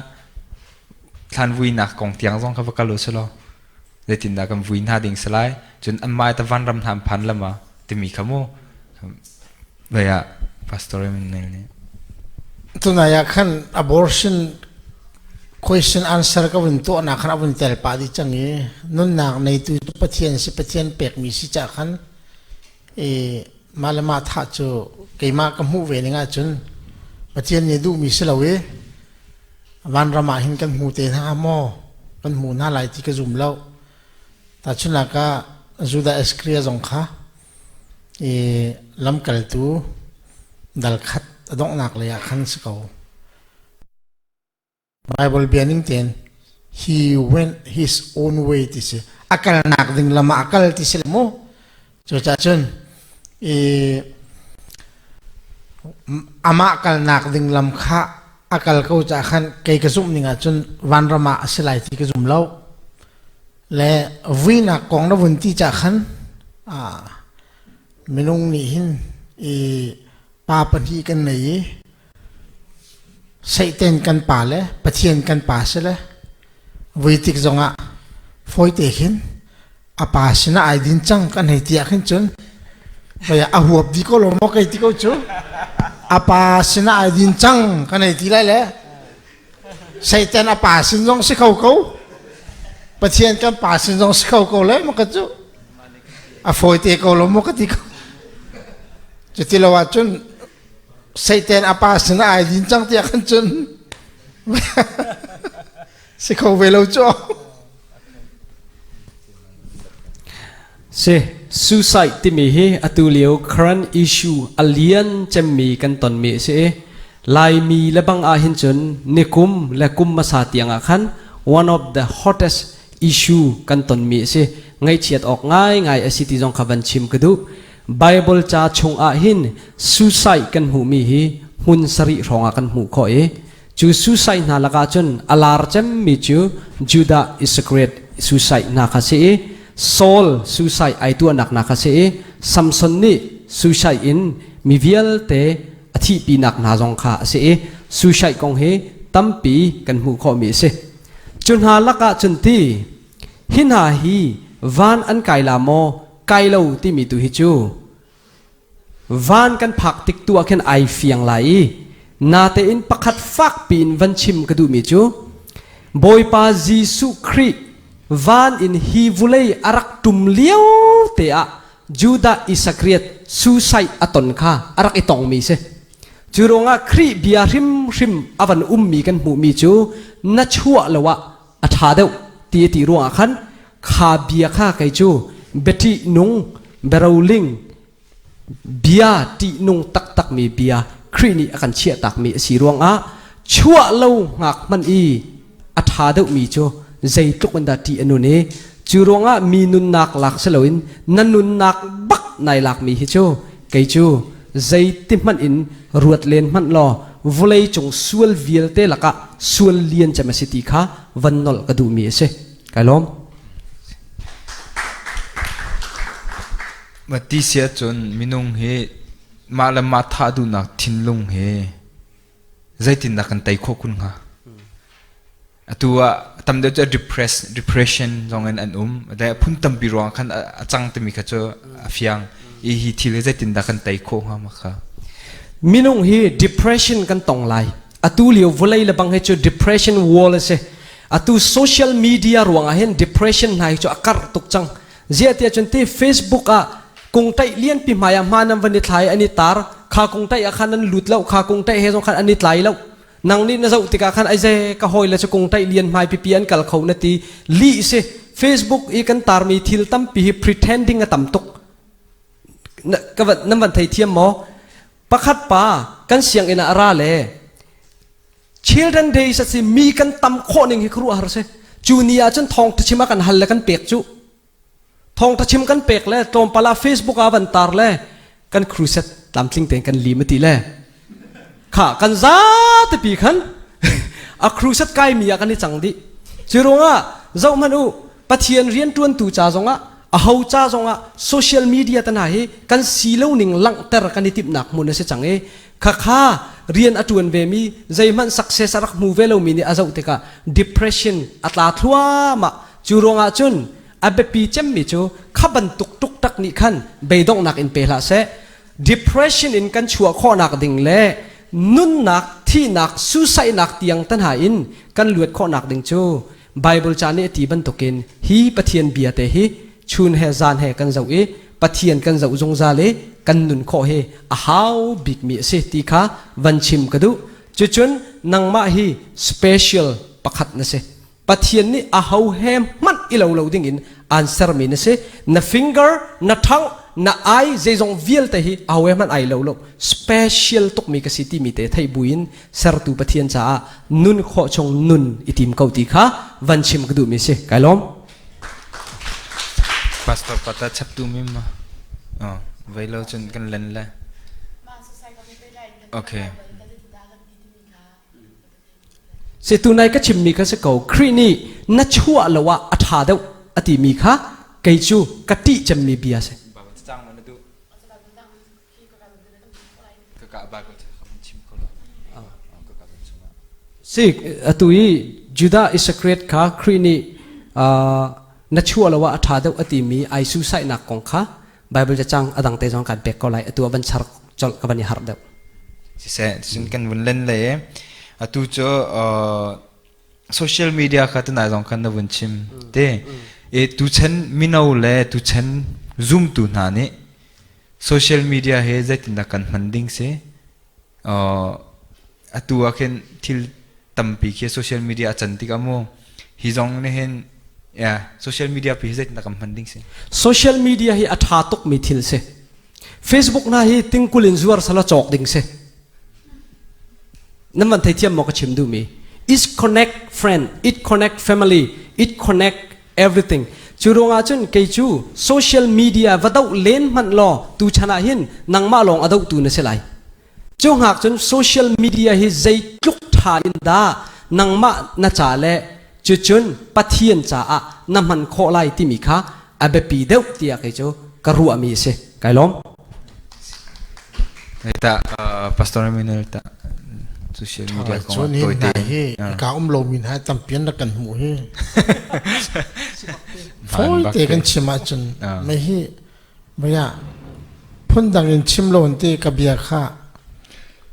thlan vuinak kong tiang zong kha va kal u selaw zeitindah kan vui hna ding si lai cun an mai ta vanram hna an phan lama timi kha mu Vei ah pastor in nel nih. Tunai ah khan abortion question answer ka vun tuahnak khan a vun tel pah dih cang i nunnak neitu cu Pathian si Pathian pekmi si cah khan i mah le mah thah cu keimah ka hmuh ve ning ahcun Pathian nih duhmi si lo i vanram ah hin kan hmu te hna maw kan hmu hna lai ti ka zum lo tahchunhnak ah Judah Iscariot zong kha i lamkaltu dal khat a donghnak lei ah khan si ko. Bible bia ning tein he went his own way ti si a kalnak ding lam ah a kal ti si mu cucaah cun i amah kalnak ding lam kha a kal ko caah khan kei ka zumh ning ah cun vanram ah a si lai ti ka zum lo Le vuinak kong na vun ti cah khan minung nih hin i pa pahnih kan nei i Satan kan pa le Pathian kan pa si le vui tik zongah fawite khin a pa sinah ai din cang kan hei ti ah khin cun vei a huap di ko lo maw kei ti ko cu a pa sinah ai din cang kan hei ti lai le Satan a pa sin zong si kho ko. Pathian kan pa sin zong si kho ko le maka cu a fawi te ko lo maw ka ti ko. Cuti lo ahcun Satan a pa sin ai din cang tiah khan cun si kho ve lo cu. Si, suicide timi hi atu lio current issue a lian cemmi kan tonmi a si i Laimi le bang ah hin cun nikum le kum hmasa tiang ah khan one of the hottest issue kan tonmi a si. Ngaihchiat awk ngaingai a si ti zong kha van chim ka duh. Bible ca chung ah hin suicide kan hmuhmi hi hmun sarih hrawng ah kan hmuh khawh i cu suicide hna lakah cun a lar cemmi cu Judah Iscariot suicide hna kha si i Saul suicide ai tuahnak hna kha si i Samson nih suicide in mi vialte a thihpinak hna zong kha a si i suicide kong hi tampi kan hmuh khawhmi a si. Cu hna lakah cun ti hi hna hi van an kai la maw kai lo timi tu hi cu van kan phak tik tu ah khin ai fiang lai i natein pakhat fak piin van chim ka duhmi cu Bawipa Jesuh Khrih van in hi vulei a rak ṭum lio te ah Judah Isakriat suicide a ton kha a rak i tongmi si. Cu ruangah Khrih bia hrimhrim a van ummi kan hmuhmi cu na chuah lo ah a ṭha deuh ti a ti ruangah khan kha bia kha kei cu biaṭih nung biaroling bia ṭihnung taktakmi bia Khrih nih a kan chiahtakmi a si ruangah chuah lo ngak hmanh i a ṭha deuhmi cu zeitluk in dah ṭih a nun i cu ruangah mi nunnak lak si loin na nunnak bak nai lakmi hi cu kei cu zeiti hmanh in ruat len hmanh law vawlei cung sual vialte lakah sual lian cem a si ti kha van nolh ka duhmi a si. Kai lawm. Ma ti si ahcun minung hi mah le mah thah duhnak thinlung hi zeitindah kan tei khawh kun hnga? Atu ah tam deuh cu depress depression zong in an um. Le phun tampi ruang khan a cang timi kha cu a fiang. I hi thil hi zeitindah kan tei khawh hnga ma kha? Minung hi depression kan tong lai. Atu lio vawlei le bang hi cu depression wall a si. Atu social media ruangah hin depression hna hi cu a karh tuk cang. Ziah tiah cun ti Facebook ah kungtaih lianpi hmai ah hma nan van i thlai an i tar kha kungtaih ah khan nan lut lo kha kungtaih he zong khan an i tlai lo nang nih na zoh tikah khan aize ka hawi le cu kungtaih lian hmai pipi an kal kho na ti lih si Facebook i kan tarmi thil tampi hi pretending a tam tuk ka van nan van thei thiam maw pakhat pa kan sianginn ah ra le Children Days a si mi kan tam khawh ning hi khuaruah har si cu ni ah cun thawng chim a kan hal le kan pek cu thawngtha chim kan pek le tlawmpal ah Facebook ah van tar le kan crusade tlamtling tein kan lim ti le kha kan za tepi khan a crusade kai mi ah kan i cang dih cu ruangah zoh hmanh u Pathian riantuantu ca zongah a ho ca zongah social media te hna hi kan si lo ning langhter kan i timhnak hmun a si cang i khakha rian a tuan ve mi zeihmanh success a rak hmu ve lomi nih a zoh tikah depression a tla thluahmah cu ruangah cun a biapi cemmi cu kha bantuk tuktak nih khan beidonghnak in pe hlah seh depression in kan chuah khawhnak ding le nunnak thihnak suicide tiang tan ha in kan luat khawhnak ding cu Bible ca nih a ti bantukin hi Pathian bia te hi chun he zan he kan zoh i Pathian kan zoh zungzal i kan nun khawh hi a hau bikmi a si ti kha van chim ka duh cucun nangmah hi special pakhat na si Pathian nih aho he hmanh i lo lo ding in aan sermi na si. Na finger, na tongue, na eye zeizong vialte hi aho he hmanh ai lo lo. Special tukmi ka si timi te theih buin sertu Pathian caah nun khawh chung nun i tim ko ti kha van chim ka duhmi si. Kai lawm. Pastor pata chaptu mi ma. Oh, vei lo cun kan len le. Okay. Si tunai ka chimmi kha si ko Khrih nih na chuah lo ah a ṭha deuh a timi kha kei cu ka ṭih cemmi bia si. Si atu i Judah Iscariot kha Khrih nih na chuah lo ah a ṭha deuh a timi ai suicide-nak kong kha Bible cacang a dang te zong kan pek ko lai atu ah van char colh ka van i harh deuh. Siseh cun kan vun len le atu cu social media kha tunai zong khan na vun chim te e tuchan mino le tuchan zumtu hna nih social media he zeitindah kan hman ding si atu ah khin thil tampi khi social media a can tikah mu hi zong nih hin. Yeah, social media pi hi zeitin kan hman ding si? Social media hi a tha tuk mi thil si. Facebook na hi tingkul in zuar sala cawk ding si. Nan van thei thiam maw ka chim duhmi? Is connect friend, it connect family, it connect everything. Cu ruangah cun kei cu social media va doh len hmanh law tu chan ah hin nangmah lawng a dohtu na si lai. Cu hngak cun social media hi zeitluk ṭha in dah nangmah na ca le cucun Pathian caah na hman khawh lai timi kha a biapi deuh tiah kei cu ka ruahmi a si. Kai lawm. Ta Pastor Emmanuel ta social media kong ah tawite hi ka um lomi hna tampi an rak kan hmuh hi. Fawi te kan chim ahcun mei hi Maya phundang in chim lo te ka bia kha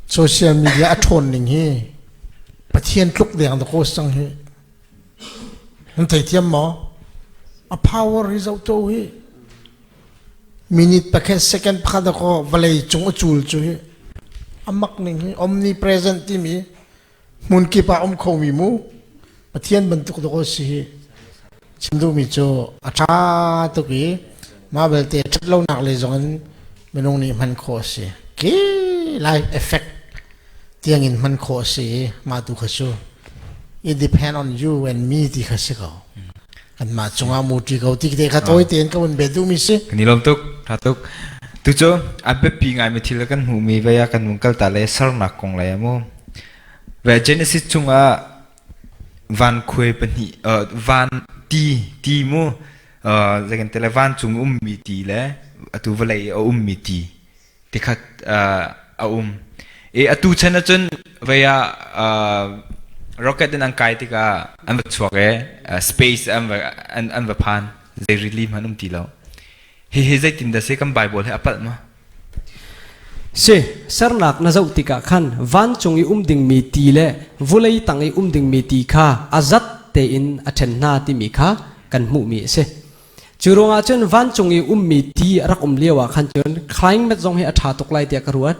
social media a ṭhawn ning hi Pathian tluk deng da ko sang hi. Nan theithiam maw? A power hi zoh to hi. Minute pakhat second pakhat da ko vawlei cung a cul cu hi. A mak ning hi omnipresent timi hmun kip ah um khomi mu Pathian bantuk dawh si hi chim duhmi cu a ṭha tuk i mah belte ṭhat lonak lei zong in minung nih hman khawh a si ki life effect tiang in hman khawh a si i mah tu kha cu it depend on you and me ti kha si ko kanmah cungah muṭi ko ti te kha tawi tein ka vun be duhmi si Kan i lawm tuk, tha tuk. Tu cu a biapi ngaimi thil kan hmuhmi vei ah kan vung kal ta le sernak kong lei ah mu. Ve Genesis chungah van khuai pahnih van ti ti mu zeikan te le vancung ummi ti le atu vawlei a ummi ti tikhat a um. I atu chan ahcun vei ah rocket in an kai tikah an va chuak i space an va an va phan. Zei rili hmanh um ti lo. Hihi zeitin dah si kan Bible he a palh ma? Si, sernak na zoh tikah khan vancung i um dingmi ti le vulei tang i um dingmi ti kha a zat tein a ṭhen hna timi kha kan hmuhmi a si. Cu ruangah cun vancung i ummi ti a rak um lio ah khan cun climate zong hi a ṭha tuk lai tiah ka ruat.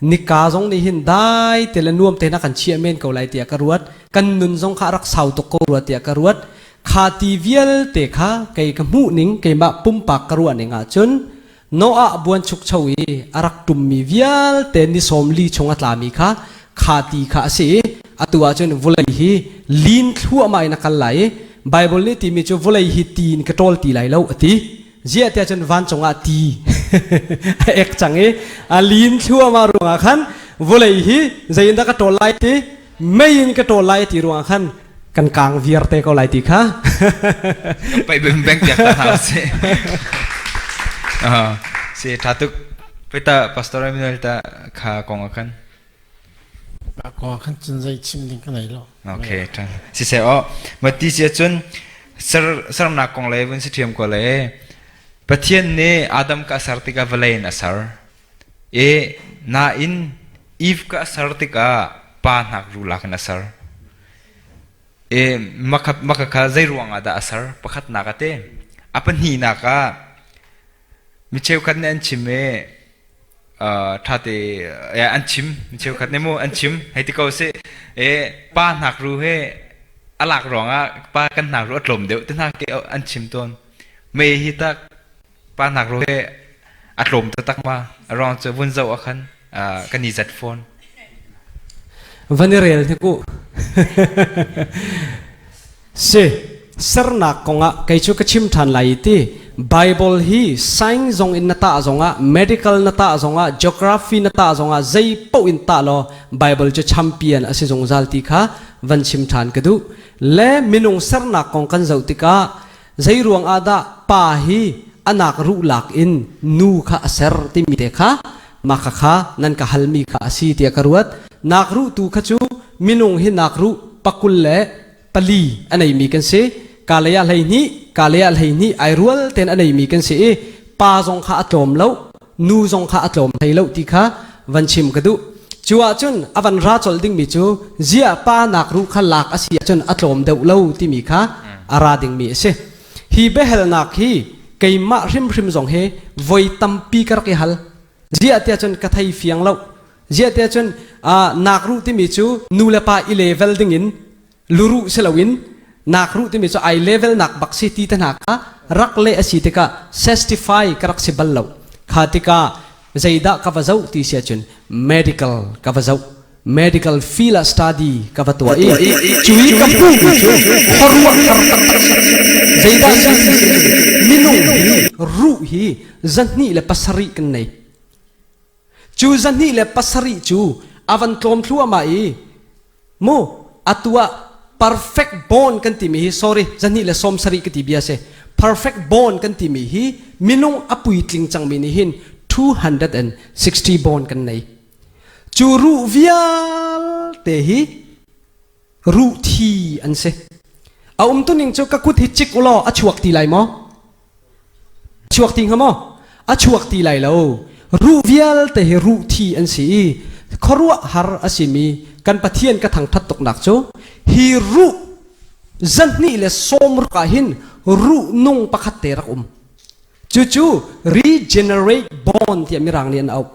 Nika zong nih hin dai te le nuam tein a kan chiah men ko lai tiah ka ruat. Kan nun zong kha a rak sau tuk ko rua tiah ka ruat. Kha ti vialte kha kei ka hmuh ning keimah pumpak ka ruah ning ahcun Noah buanchukcho i a rak ṭummi vialte ni sawm li chung a tlami kha kha ti kha a si i atu ahcun vawlei hi lin thluahmah in a kal lai i Baibal nih timi cu vawlei hi ti in ka ṭawl ti lai lo a ti. Ziah tiah cun vancung ah ti a ek cang i a lin thluahmah ruangah khan vawlei hi zei in dah ka ṭawl lai ti mei in ka ṭawl lai ti ruangah khan kan kang viar te ko lai ti kha pai bem beng tiak ta hna si si tha tuk peta pastor Emmanuel ta kha kong khan kong khan cun zei chim ding ka nei lo okay tha si se o mati si cun ser sernak kong le vun si thiam ko le Pathian nih Adam ka ser tikah vawlei in a ser e nain Eve ka ser tikah pa hnak ru lak in a ser E maka kha zei ruang ah dah a ser? Pakhatnak a ti. A pahnihnak ah mi cheukhat nih an chim i ṭhate an chim mi cheukhat nih mu an chim hei ti ko sih e pa hnakru he a lak ruangah pa kan hnakru a tlawm deuh ti hna ke an chim tawn. Mei hi tak pa hnakru he a tlawm taktak ma a ruang cu vun zoh ah khan kan i zat fawn. Van i rel hnik u. Si, sernak kongah kei cu ka chim ṭhan lai i ti Bible hi science zong in na tah zongah medical na tah zongah geography na tah zongah zei paoh in tah law Bible cu champion a si zungzal ti kha van chim ṭhan ka duh. Le minung sernak kong kan zoh tikah Zei ruang ah dah pa hi anak ruh lak in nu kha a ser timi te kha mah kha nan ka halmi kha a si tiah ka ruat. Nak ruh tu kha cu minung hi nak ruh pakul le pali a neimi kan si. Ka lei ah 12, ka lei ah 12 ai rual ten a neimi kan si i pa zong kha a tlawm lo, nu zong kha a tlawm hlei lo ti kha van chim ka duh. Cu ahcun a van ra colh dingmi cu ziah pa nak ruh kha lak a si ahcun a tlawm deuh lo timi kha a ra dingmi a si. Hi biahalnak hi keimah hrimhrim zong hi voi tampi ka rak i hal. Ziah tiah cun ka thei fiang lo. Ziah tiah cun nak ruh timi cu nu le pa i level dingin luruh si loin Nak ruh timi cu ai level nak bak si ti te hna kha rak le a si tikah satisfy ka rak si bal lo. Kha tikah zeidah ka va zoh ti si ahcun medical ka va zoh. Medical field ah study ka va tuah i cui ka hmuhmi cu khuaruahhar taktak si. Zeidah si ti si ahcun minung hi ruh hi 207 kan nei. Cu 207 cu a van tlawm thluahmah i mu atu ah perfect bond kan timi hi sorry 270 ka ti bia si perfect bond kan timi hi minung a puitling cangmi nih hin 260 bond kan nei. Cu ruh vialte hi ruh thi an si. A umtuning cu ka kut hi cik ulaw a chuak ti lai maw? Chuak ti hnga maw? A chuak ti lai lo. Ruh vialte hi ruh thi an si i khuaruahhar a simi kan Pathian ka thangthat tuknak cu hi ruh 260 ah hin ruh nung pakhat te rak um. Cucu regenerate bone tiah Mirang nih an auh.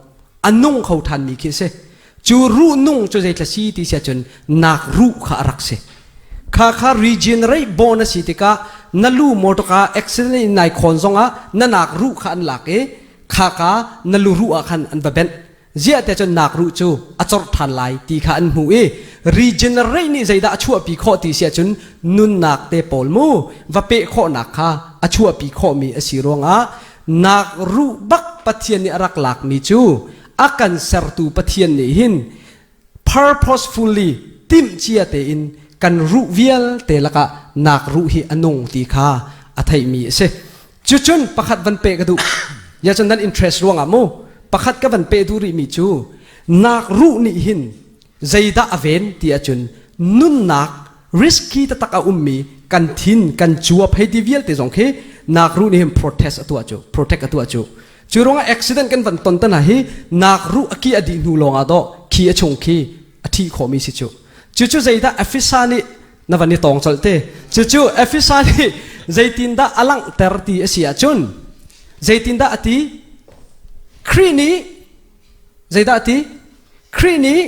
A nung kho ṭhanmi khi a si. Cu ruh nung cu zeithla si ti si ahcun nak ruh kha a rak si. Kha kha regenerate bone a si tikah na lu motor accident in nai khawn zongah na nak ruh kha an lak i kha ka na lu ruh ah khan an va benh. Ziah te cun nak ruh cu a corh ṭhan lai ti kha an hmuh i regenerate nih zeidah a chuahpi khawh ti si ahcun nunnak te pawl mu va peh khawhnak kha a chuahpi khawhmi a si ruangah nak ruh bak Pathian nih a rak lakmi cu a kan sertu Pathian nih hin purposefully timhcia tein kan ruh vialte lakah nak ruh hi a nung ti kha a theihmi a si. Cucun pakhat van peh ka duh. Ya cun nan interest ruangah mu pakhat ka van peh duh rihmi cu nak ruh nih hin zeidah a ven ti ahcun nunnak risky taktak a ummi kan thin kan cuap hei ti vialte zong khi nak ruh nih hin protest a tuah cu protect a tuah cu Cu ruangah accident kan van ton tan hi nak ruh a ki a dih hnu lawng ah dawh khi a chung khi a thi khawhmi si cu. Cucu zeidah Efesa nih na van i tawng colh te. Cucu Efesa nih zeitindah a langhter ti a si ahcun zeitindah a ti? Khrih nih zeidah a ti? Khrih nih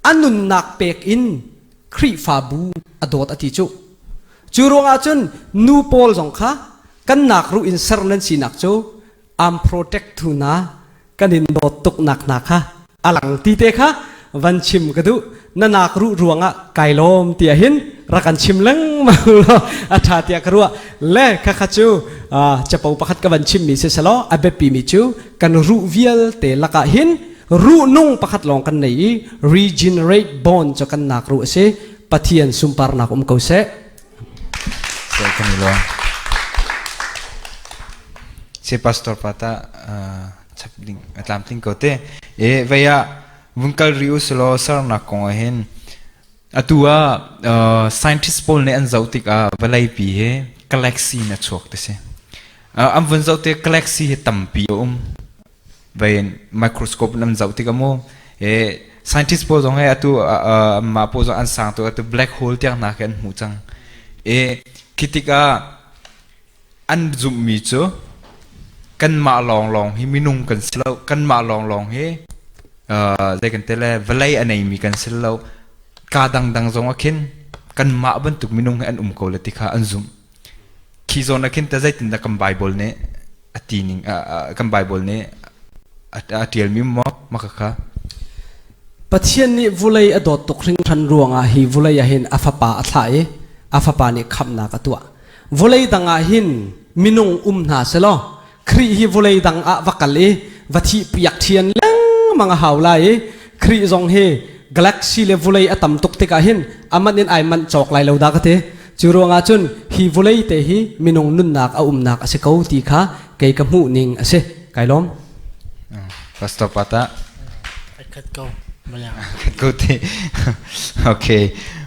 a nunnak pek in Khrihfabu a dawt a ti cu. Cu ruangah cun nu pawl zong kha kan nak ruh in ser nan sinak cu am protect tu na kan in dawt tuk nak hna kha a lang ti te kha van chim ka duh na nak ruh ruangah kai lawm ti hin rak kan chim lengmang lo a tha tiah ka ruah le kha kha cu capo pakhat ka van chim mi si selaw a biapi mi cu kan ruh vialte lakah hin ruh nung pakhat lawng kan nei i regenerate bond cu kan nak ruh a si Pathian sunparnak um ko seh. Kan i lawm. Se pastor pata chap ding a tlamtling ko te. E vaya vungkal ri uslo sarnak kong ah hin atu ah scientist pawl nih an zoh tikah vawlei pi hi galaxy na chuak ti si. An vun zoh te galaxy hi tampi a um. Vein microscope nan zoh tikah mu e scientist pawl zong he atu mah pawl zong an sang tu atu black hole tiang hna khi an hmuh cang. E khi tikah an zumhmi cu kanmah lawnglawng hi minung kan si lo kanmah lawnglawng hi zei kan ti le vawlei a neimi kan si lo ka dangdang zong ah khin kanmah bantuk minung hi an um ko le ti kha an zumh. Khi zawn ah khin ta zeitindah kan Bible nih a ti ning kan Bible nih a ṭialmi maw maka kha? Pathian nih vulei a dawt tuk hringhran ruangah hi vulei ah hin a fapa a thlah i a fapa nih khamhnak a tuah. Vulei dang ah hin minung um hna selaw Khrih hi vulei dang ah va kal i va thih piak ṭhian lengmang a hau lai i Khrih zong hi galaxy le vulei a tam tuk tikah hin a manh in ai manh cawk lai lo dah ka ti. Cu ruangah cun hi vulei te hi minung nunnak a umnak a si ko ti kha kei ka hmuh ning a si. Kai lawm. Pastor Pata. Ai khat ko. Khat ko te. Okay.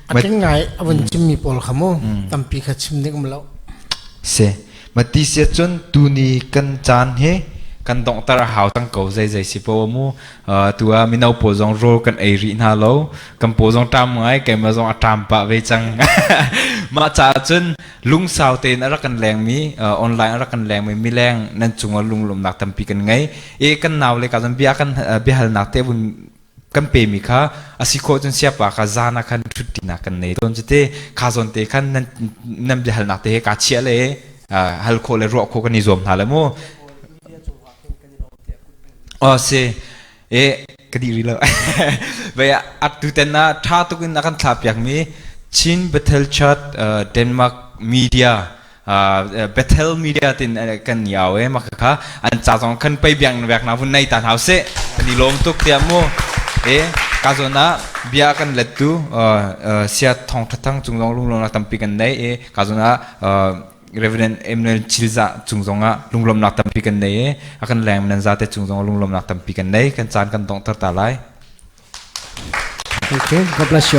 A tling ngai a vun chimmi pawl kha mu tampi kha chim ding um lo. Si. Mati sia cun tuni kan caan hi kan donghter a hau cang ko zeizei si po mu tu ah mino pawl zong rawl kan ei rih hna lo kan paw zong ṭam ngai keimah zong a ṭam pah ve cang mah caah cun lungsau tein a rak kan lengmi online a rak kan lengmi mileng nan cungah lunglawmhnak tampi kan ngei i kan nau le ka zong bia kan biahalnak te vun Kan pemi kha a si khawh cun siapa kha zan ah khan ṭhutṭinak kan nei tawn cute kha zawn te khan nan nan biahalnak te he kaa chiah le hal khawh le ruah khawh kan i zuam hna le mu. Oh si e ka di ri lo ve at tu ten na tha tuk in a kan thla piak mi Chin Bethel Church Denmark Media Bethel Media tin kan yau e maka kha an ca zong khan pei biang biak na vun nei ta hau se kan i lawm tuk tiah mu e ka zon ah bia kan let tu sia thong thathang cung zong lunglawm nak tampi kan nei e ka zon ah Reverend Emmanuel Chilza cung zong ah lunglawm nak tampi kan nei e a kan leng nan za te cung zong lunglawm nak tampi kan nei kan caan kan dongter ta lai. Thank you. God bless you.